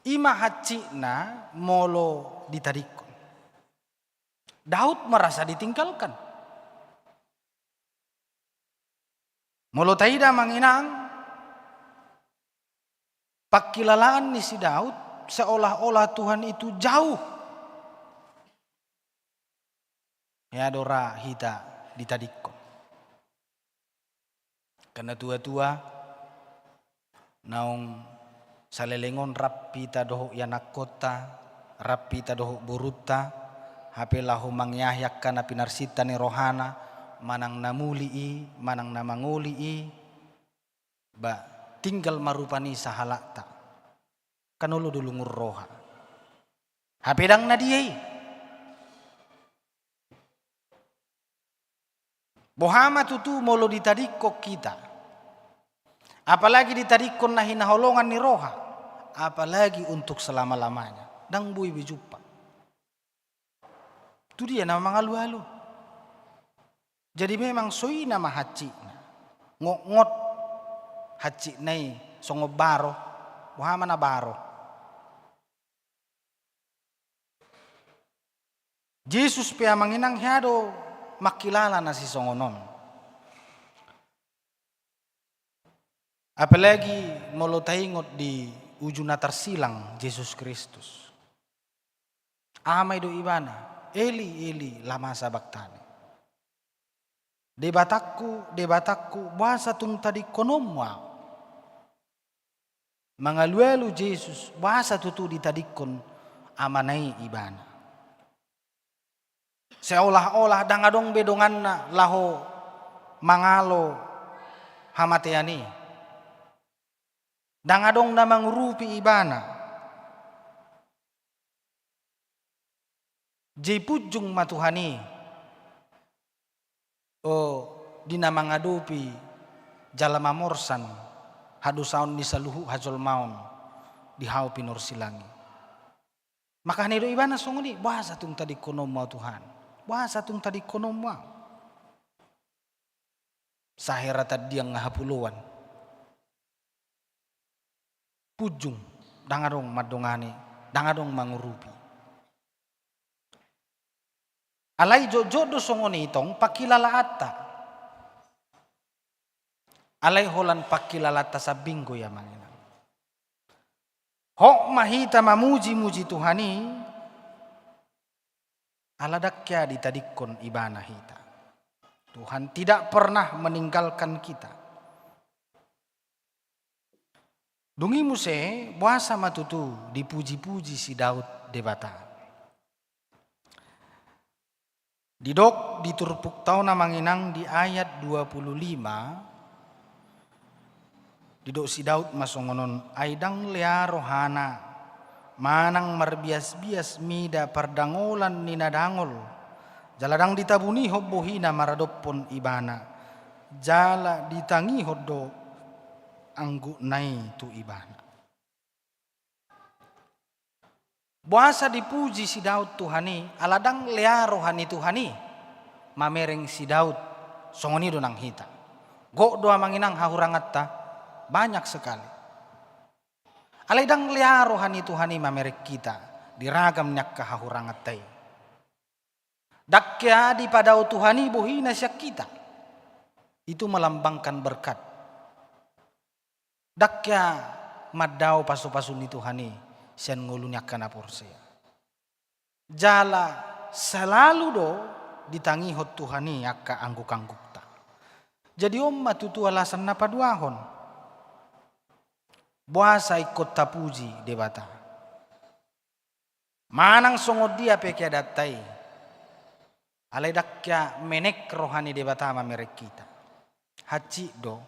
I ma hansitna molo ditadingkon. Daud merasa ditinggalkan. Molo taida amang inang, pangkilalaan ni si Daud seolah-olah Tuhan itu jauh. Hea do ra hita ditadingkon. Angka na tua-tua, naung saleleng on rap hita dohot ianakkonta, rap hita dohot borunta, hape laho mangeahi angka na pinarsinta ni rohana, manang na muli i, manang na mangoli i, ba tinggal ma rupani sahalakta. Kan olo do lungun roha. Hape ndang na dia i. Boha ma tutu molo ditadingkon hita? Apalagi ditadingkon na hinaholongan ni roha, apalagi untuk selama-lamanya. Ndang boi be jumpang. Tu dia nama mangalualu? Jadi memang so i nama hansitna. Ngotngot hansitna i songon baro. Boha ma na baro? Jesus pe amang inang hea do mangkilala na sisongon on. Apalagi molo taingot di uju na tarsilang Jesus Kristus. Aha ma i do ibana, "Eli, Eli, lama sabakhtani?" "Debatangku, Debatangku, boasa tung tadingkononmu ahu?" Mangalualu Jesus, boasa tutu ditadingkon Amana i ibana. Seolah-olah ndang adong be donganna laho mangalo hamatean i. Ndang adong na mangurupi ibana. Jadi punjung ma Tuhan i, o, di na mangadopi jala mamorsan hadosaon ni saluhut hajolmaon di hau pinorsilang i. Maka hane do ibana songon i, "Boasa tung tadingkononmu ahu Tuhan? Boasa tung tadingkononmu ahu?" Sahera tandiang nga hapuloan. Punjung, ndang adong mandongani, ndang adong mangurupi. Alai jotjot do songon i tong pangkilalaanta. Alai holan pangkilalaanta sambing do i amang inang. Hot ma hita mamuji-muji Tuhan i, ala ndang hea ditadingkon ibana hita. Tuhan tidak pernah meninggalkan kita. Dung i muse, boasa ma tutu dipuji-puji si Daud Debata? Didok di turpukta on amang inang di ayat dua puluh lima, didok si Daud ma songon on, "Ai ndang lea rohana, manang marbias-bias mida pardangolan ni na dangol, jala ndang ditabunihon bohina maradophon ibana, jala ditangihon do anggukna i tu ibana." Boasa dipuji si Daud Tuhan i, ala ndang lea roha ni Tuhan i mamereng si Daud, songon i do nang hita. Gok do amang inang hahuranganta, banyak sekali. Alai ndang lea roha ni Tuhan i mamereng hita di ragam ni angka hahuranganta i. Ndang hea dipadao Tuhan i bohina sian hita. Itu melambangkan berkat. Ndang hea mandao pasu-pasu ni Tuhan i sian ngolu ni angka na porsea. Jala selalu do ditangihon Tuhan i angka angguk-anggukta. Jadi on ma tutu alasan na paduahon. Boasa ingkon tapuji Debata? Manang songon dia pe keadaanta i, alai ndang hea menek roha ni Debata mamereng hita. Hansit do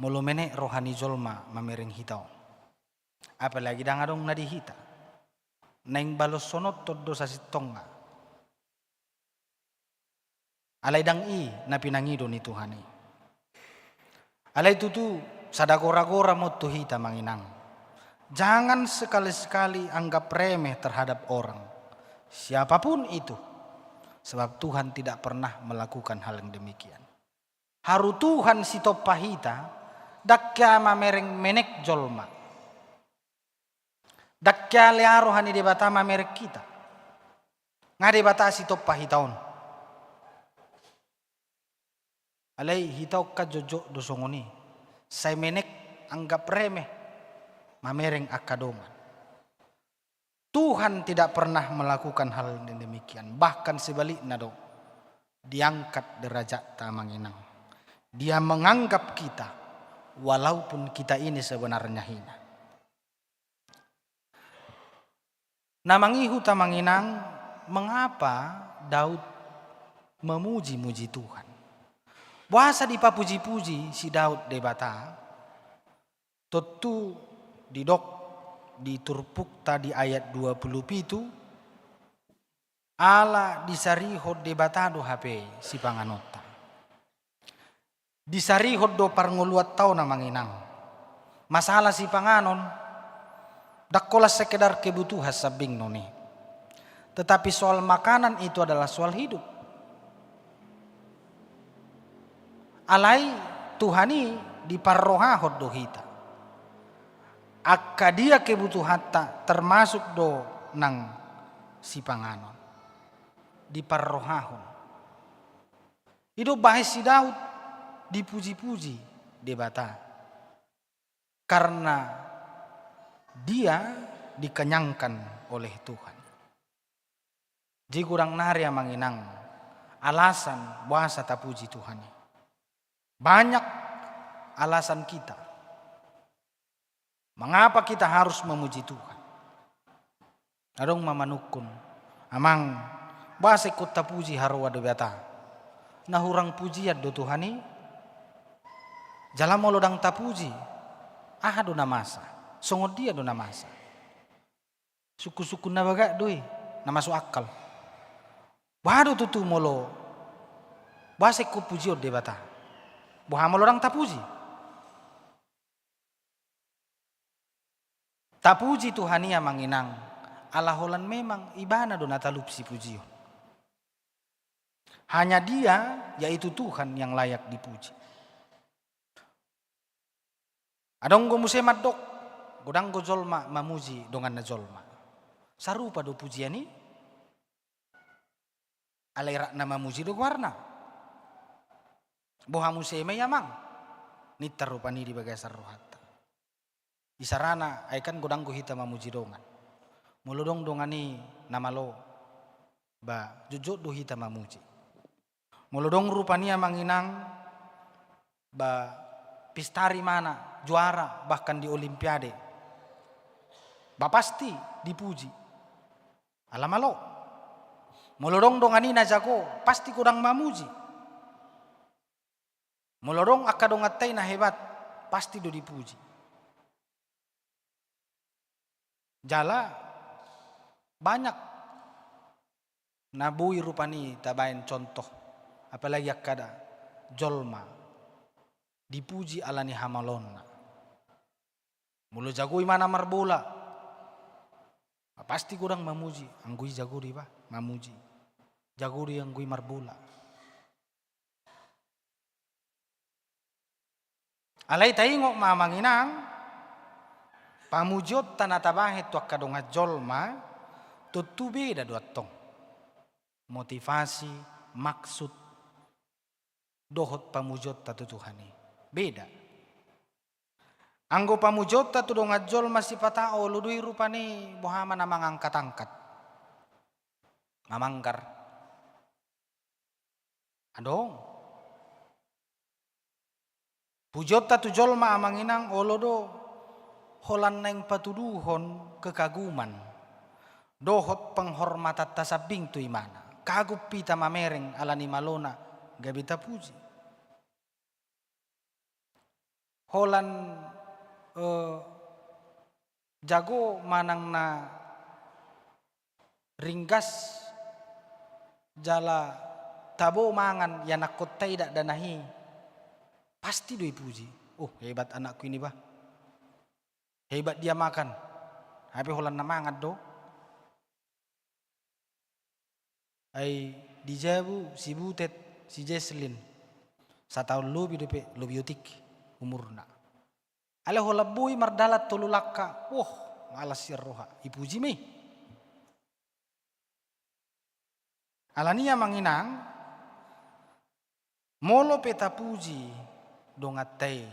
molo menek roha ni jolma mamereng hita on. Apalagi ndang adong na di hita. Naeng balosononhon do sasintongna. Alai ndang i na pinangido ni Tuhan i. Alai tutu, sada gora-gora ma on tu hita amang inang. Jangan sekali-sekali anggap remeh terhadap orang, siapapun itu. Sebab Tuhan tidak pernah melakukan hal yang demikian. Haru Tuhan sitompa hita, ndang hea mamereng menek jolma. Ndang hea lea roha ni Debata mamereng hita. Nga Debata sitompa hita on. Alai hita on kan jotjot do songon i. Sai menek, anggap remeh mamereng angka dongan. Tuhan tidak pernah melakukan hal yang demikian. Bahkan sebaliknya do. Diangkat derajat ta amang inang. Dia menganggap kita walaupun kita ini sebenarnya hina. Na mangihut amang inang, mengapa Daud memuji-muji Tuhan? Boasa dipapuji-puji si Daud Debata? Tontu didok di turpukta di ayat dua puluh pitu, ala disarihon Debata do hape sipanganonta. Disarihon do parngoluanta on amang inang. Masalah sipanganon, ndang holan sekedar kebutuhan sambing non i. Tetapi soal makanan itu adalah soal hidup. Alai Tuhan i diparrohahon do hita. Angka dia kebutuhanta termasuk do nang sipanganon. Diparrohahon. I do bahen si Daud dipuji-puji Debata. Karena dia dikenyangkan oleh Tuhan. Jadi godang nari amang inang alasan boasa tapuji Tuhan i. Banyak alasan kita. Mengapa kita harus memuji Tuhan? Adong ma manungkun, amang, boasa ingkon tapuji haroa Debata? Na hurang pujian do Tuhan i? Jala molo ndang tapuji, aha do na masa? Songon dia do na masa? Sungkun-sungkun na bagak do i, na masuk akal. Boha do tutu molo, boasa ingkon pujion Debata? Boha molo ndang tapuji? Tapuji Tuhan i amang inang, ala holan memang ibana do na talup sipujion. Hanya Dia, yaitu Tuhan yang layak dipuji. Adong do muse mandok, godang do jolma mamuji donganna jolma. Sarupa do pujian i? Alai rap na mamuji do goarna. Boha muse ma i amang? Ninta rupani di bagasan rohanta. Isarana, ai kan godang do hita mamuji dongan. Molo adong dongan i na malo, ba jotjot do hita mamuji. Molo adong rupani amang inang, ba pistari mana, juara, bahkan di olimpiade, ba pasti dipuji. Ala malo. Molo adong dongan i na jago, pasti godang mamuji. Molo adong angka donganta i na hebat, pasti do dipuji. Jala banyak na boi rupani tabaen contoh, apalagi angka da jolma dipuji ala ni hamaloonna. Molo jago imana marbola, pasti godang mamuji, anggo i jago do iba, mamuji. Jago do i anggo i marbola. Alai taingot ma amang inang, pamujionta na tabahen tu angka dongan jolma, tontu beda do antong. Motivasi, maksud, dohot pamujionta tu Tuhan i. Beda. Anggo pamujionta tu dongan jolma sipata olo do i rupani boha ma na mangangkat-angkat. Mamanggar. Adong. Pujionta tu jolma amang inang olo do holan naeng patuduhon kekaguman dohot penghormatanta sambing tu imana. Kagum hita mamereng ala ni malona gabe tapuji. Holan, eh, jago manang na ringgas jala tabo mangan ianakhonta i dakdanak i, pasti do ipuji. Oh, hebat anakku ini bah. Hebat dia makan. Hape holan na mangan do. Ai di jabu si Butet, si Jesslyn, sataon lobi dope, lobi otik umurna. Alai holan boi mardalan tolu langka, woh, malas sian roha, ipuji ma i. Alani i amang inang, molo pe tapuji donganta i,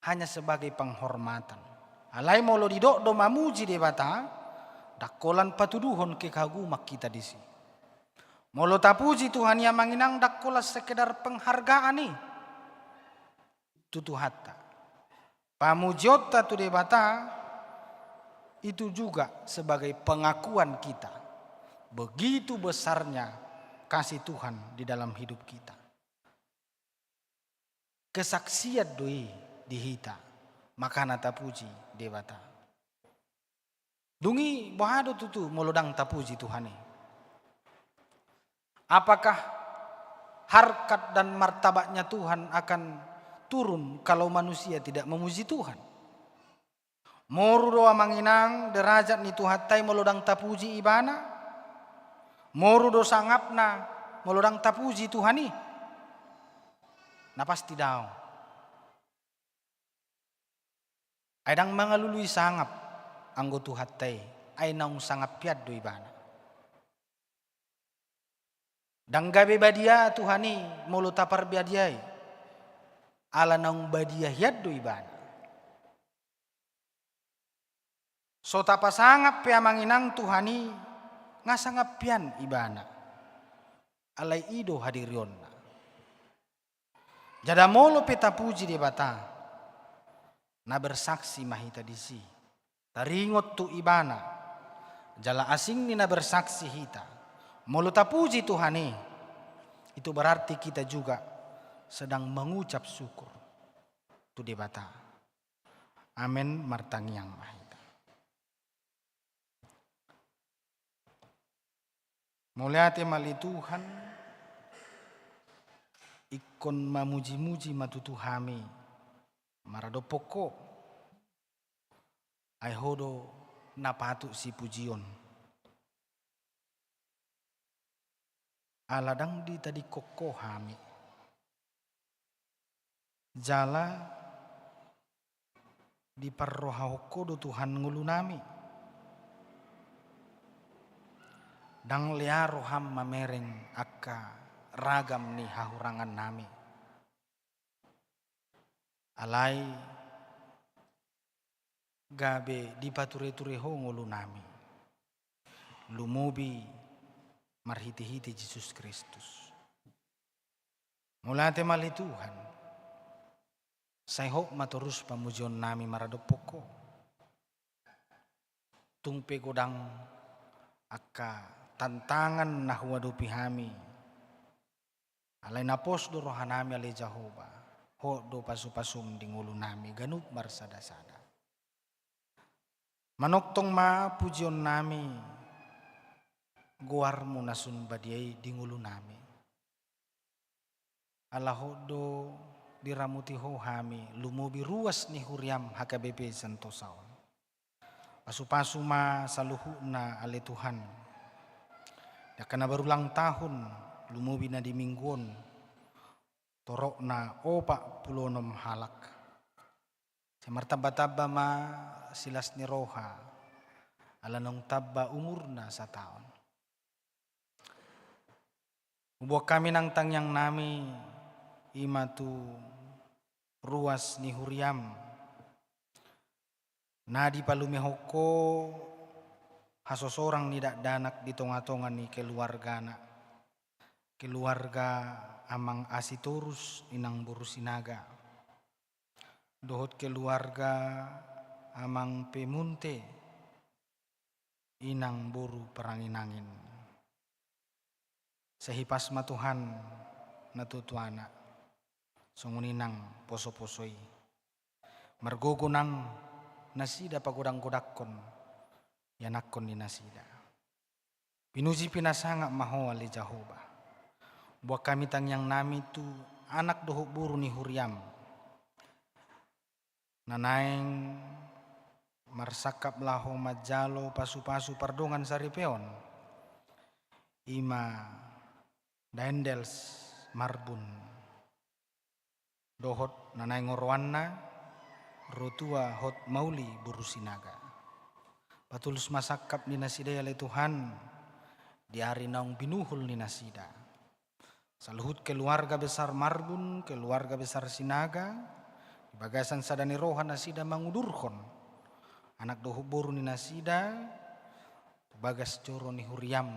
hanya sebagai penghormatan. Alai molo didok do mamuji Debata, ndang holan patuduhon kekaguman hita disi. Molo tapuji Tuhan i amang inang, ndang holan sekedar penghargaan i tu Tuhanta. Pamujionta tu Debata itu juga sebagai pengakuan kita begitu besarnya kasih Tuhan di dalam hidup kita. Kesaksian do i di hita, makana tapuji Debata. Dung i boha do tutu molo ndang tapuji Tuhan i? Apakah harkat dan martabatnya Tuhan akan turun kalau manusia tidak memuji Tuhan? Moru do amang inang derajat ni Tuhanta i molo ndang tapuji Ibana? Moru do sangapna molo ndang tapuji Tuhan i? Na pasti daong. Ai ndang mangalului sangap anggo Tuhanta i, ai naung sangap hian do Ibana. Ndang gabe badia Tuhan i molo taparbadiai, ala naung badia hian do Ibana. So tapasangap pe amang inang Tuhan i, nga sangap hian ibana. Alai i do hadirionna. Jala molo pe tapuji Debata, na bersaksi ma hita disi. Taringot tu ibana, jala asing ni na bersaksi hita. Molo tapuji Tuhan i, itu berarti kita juga sedang mengucap syukur tu Debata. Amen, martangiang ma hita. Mauliate ma ale Tuhan, ingkon mamuji-muji ma tutu hami maradophon Ho. Ai Ho do na patut sipujion. Ala ndang ditadingkon Ho hami. Jala diparrohahon Ho do Tuhan ngolunami. Ndang lea roham mamereng angka ragam ni hahurangannami. Alai gabe dipature-ture Ho ngolunami. Lumobi marhite-hite Jesus Kristus. Mauliate ma ale Tuhan. Sai hot ma torus pamujionnami maradophon Ho. Tung pe godang angka tantangan na huadopi hami. Alai na pos do rohanami ale Jahowa. Hot do pasu-pasum di ngolunami ganup marsada-sada. Manongtong ma pujionnami goarmu na sun badia i di ngolunami. Ala hot do diramoti Ho hami lumobi ruas ni huriam H K B P Santosa on. Pasu-pasu ma saluhutna ale Tuhan. Di angka na berulang tahun lumobi na di minggu on. Torop na opat pulu onom halak. Sai martamba-tamba ma silas ni roha. Ala naung tamba umurna sataon. Huboan hami nang tangiangnami i ma tu ruas ni huriam. Na dipalumehon Ho hasosorang ni dakdanak di tonga-tonga ni keluargana. Keluarga amang Asitorus inang boru Sinaga. Dohot keluarga amang Pemunte inang boru Paranginangin. Sai hipas ma Tuhan na tutu anak. Songon i nang poso-poso i. Margogo nang nasida pagodang-godangkon ianakkon ni nasida. Pinuji pinasangap ma Ho ale Jahowa. Boan hami tangiangnami tu anak dohot boru ni huriam. Na naeng marsangkap laho manjalo pasu-pasu pardongan saripeon. I ma Daendels Marbun. Dohot na naeng oroanna Rotua Hotmauli boru Sinaga. Patulus ma sangkap ni nasida i ale Tuhan, di ari naung binuhul ni nasida. Saluhut keluarga besar Marbun, keluarga besar Sinaga, di bagasan sada ni roha nasida mangudurhon anak dohot boru ni nasida, tu bagas joro ni huriam.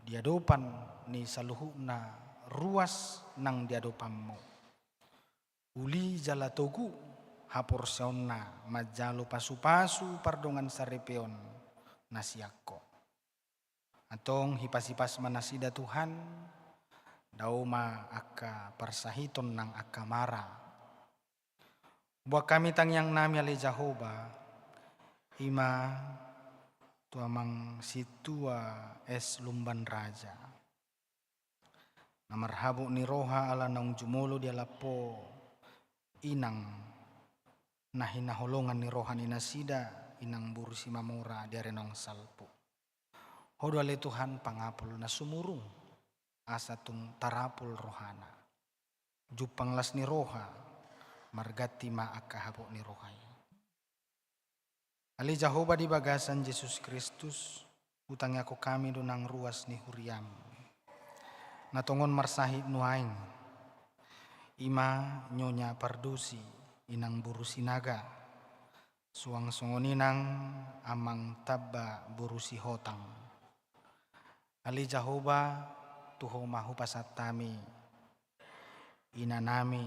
Di adopan ni saluhutna ruas nang di adopanmu. Uli jala togu haporseaonna manjalo pasu-pasu pardongan saripeon na sian Ho. Antong hipas-hipas ma nasida Tuhan, dao ma angka parsahiton nang angka mara. Boan hami tangiangnami ale Jahowa, i ma tu amang Sintua S Lumban Raja. Na marhabot ni roha ala naung jumolo dialap Ho inang na hinaholongan ni roha ni nasida inang boru Simamora di ari naung salpu. Ho do ale Tuhan pangapul na sumurung, asa tung tarapul rohana. Jumpang las ni roha, marganti ma angka habot ni roha i. Ale Jahowa di bagasan Jesus Kristus, hutangiangkon hami do nang ruas ni huriam. Na tongon marsahit nuaeng, i ma Nyonya Pardosi, inang boru Sinaga. Suang songon i nang amang tamba boru Sihotang. Ale Jahowa, tu Ho ma hupasahat hami inanami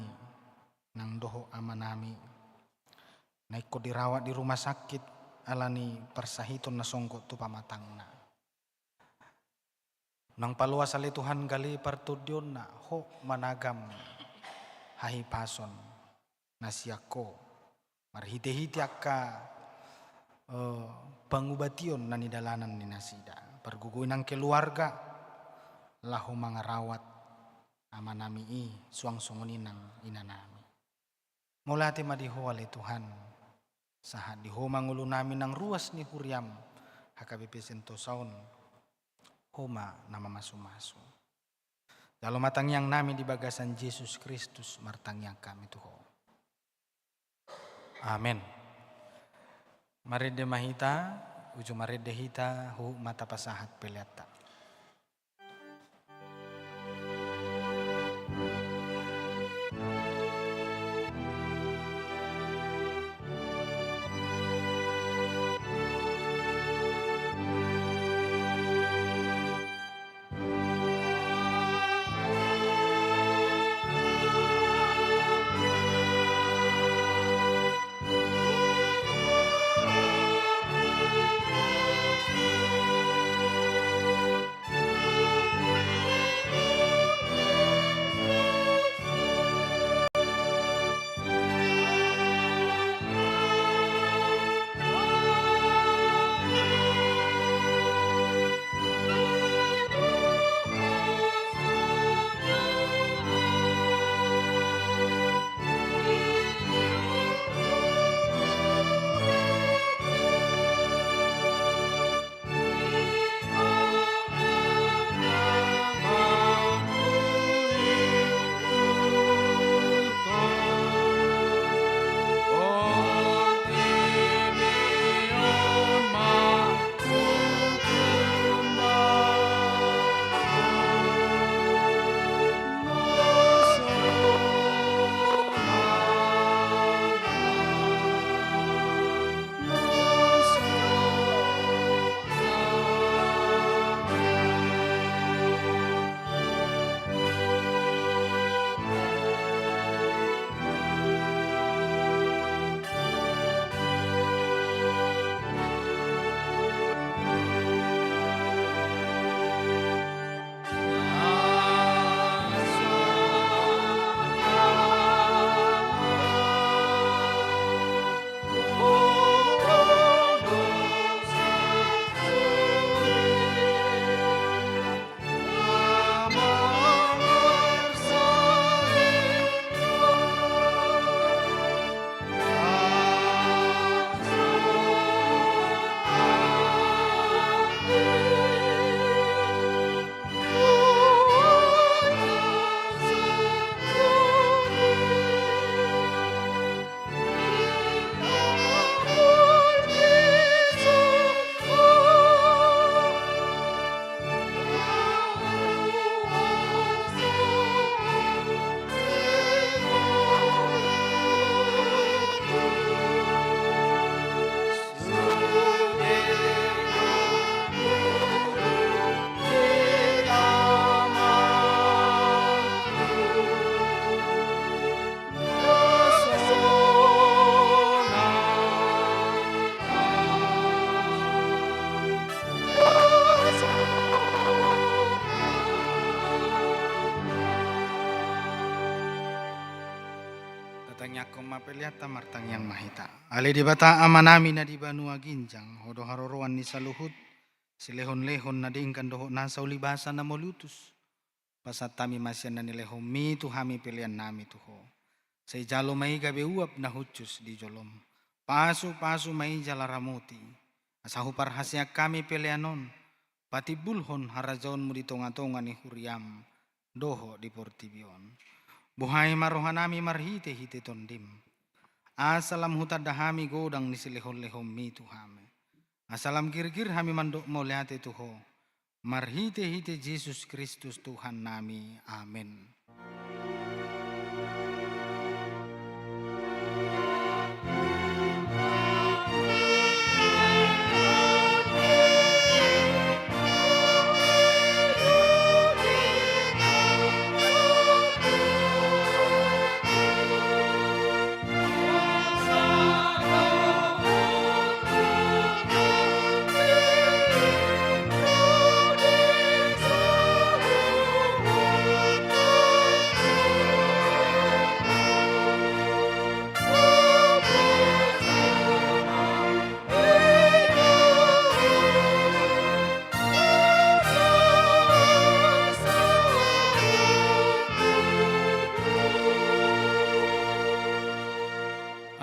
nang dohot amanami na ingkon dirawat di rumah sakit ala ni parsahiton na songgot tu pamatangna. Nang paloas ale Tuhan gale partondionna, Ho managam hahipason na sian Ho marhitehite angka, eh, pangubation na nidalanan ni nasida. Pargogoi nang keluarga laho mangarawat amanami i suang songon i nang inanami. Mauliate ma di Ho ale Tuhan, sahat di Ho ma ngolunami nang ruas ni huriam H K B P Sentosa on, Ho ma na mamasumasu. Jalo ma tangiangnami di bagasan Jesus Kristus, martangiang hami tu Ho. Amen. Marende ma hita, uju marende hita, huhut ma tapasahat peleanta. Tatangiangkon ma peleanta, martangiang ma hita. Ale Debata Amanami na di banua ginjang, Ho do haroroan ni saluhut silehonlehon na denggan dohot nasa ulibasa na mauliutus. Pasahat hami ma sian na nilehonmi tu hami peleannami tu Ho. Sai jalo ma i gabe uap na hushus di jolom. Pasupasu ma i jala ramoti, asa huparhaseang hami pelean on patimbulhon harajaonmu di tongatonga ni huriam dohot di portibi on. Buhai ma rohanami marhitehite Tondim, asa lam hutanda hami godang ni silehonlehonmi tu hami, asa lam girgir hami mandok mauliate tu Ho. Marhitehite Jesus Kristus Tuhannami. Amen.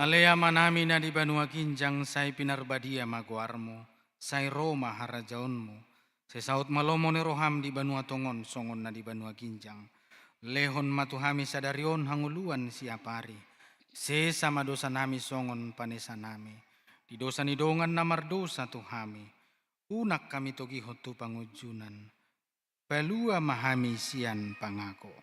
Ale Amanami na di banua ginjang, sai pinarbadia ma goarmu, sai ro ma harajaonmu, sai saut ma lomo ni roham di banua tonga on songon na di banua ginjang. Lehon ma tu hami sadari on hangoluan siapari. Sesa ma dosanami songon panesanami di dosa ni dongan na mardosa tu hami. Unang hami togihon tu pangunjunan. Palua ma hami sian pangago.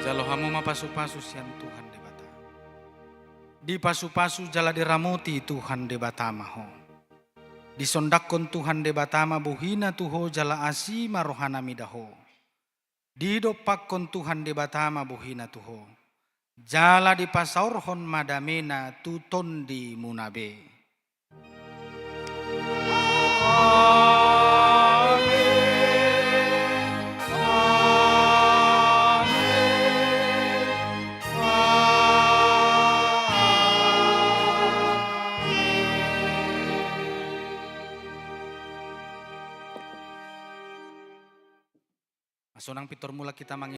Jalo hamu ma pasupasu sian Tuhan Debata. Dipasupasu jala diramoti Tuhan Debata ma ho. Disondangkon Tuhan Debata ma bohina tu ho jala asi ma rohana mida ho. Didompakkon Tuhan Debata ma bohina tu ho. Jala dipasaorhon ma damena tu tondimuna be. Sonang pintor mulak hita mangi-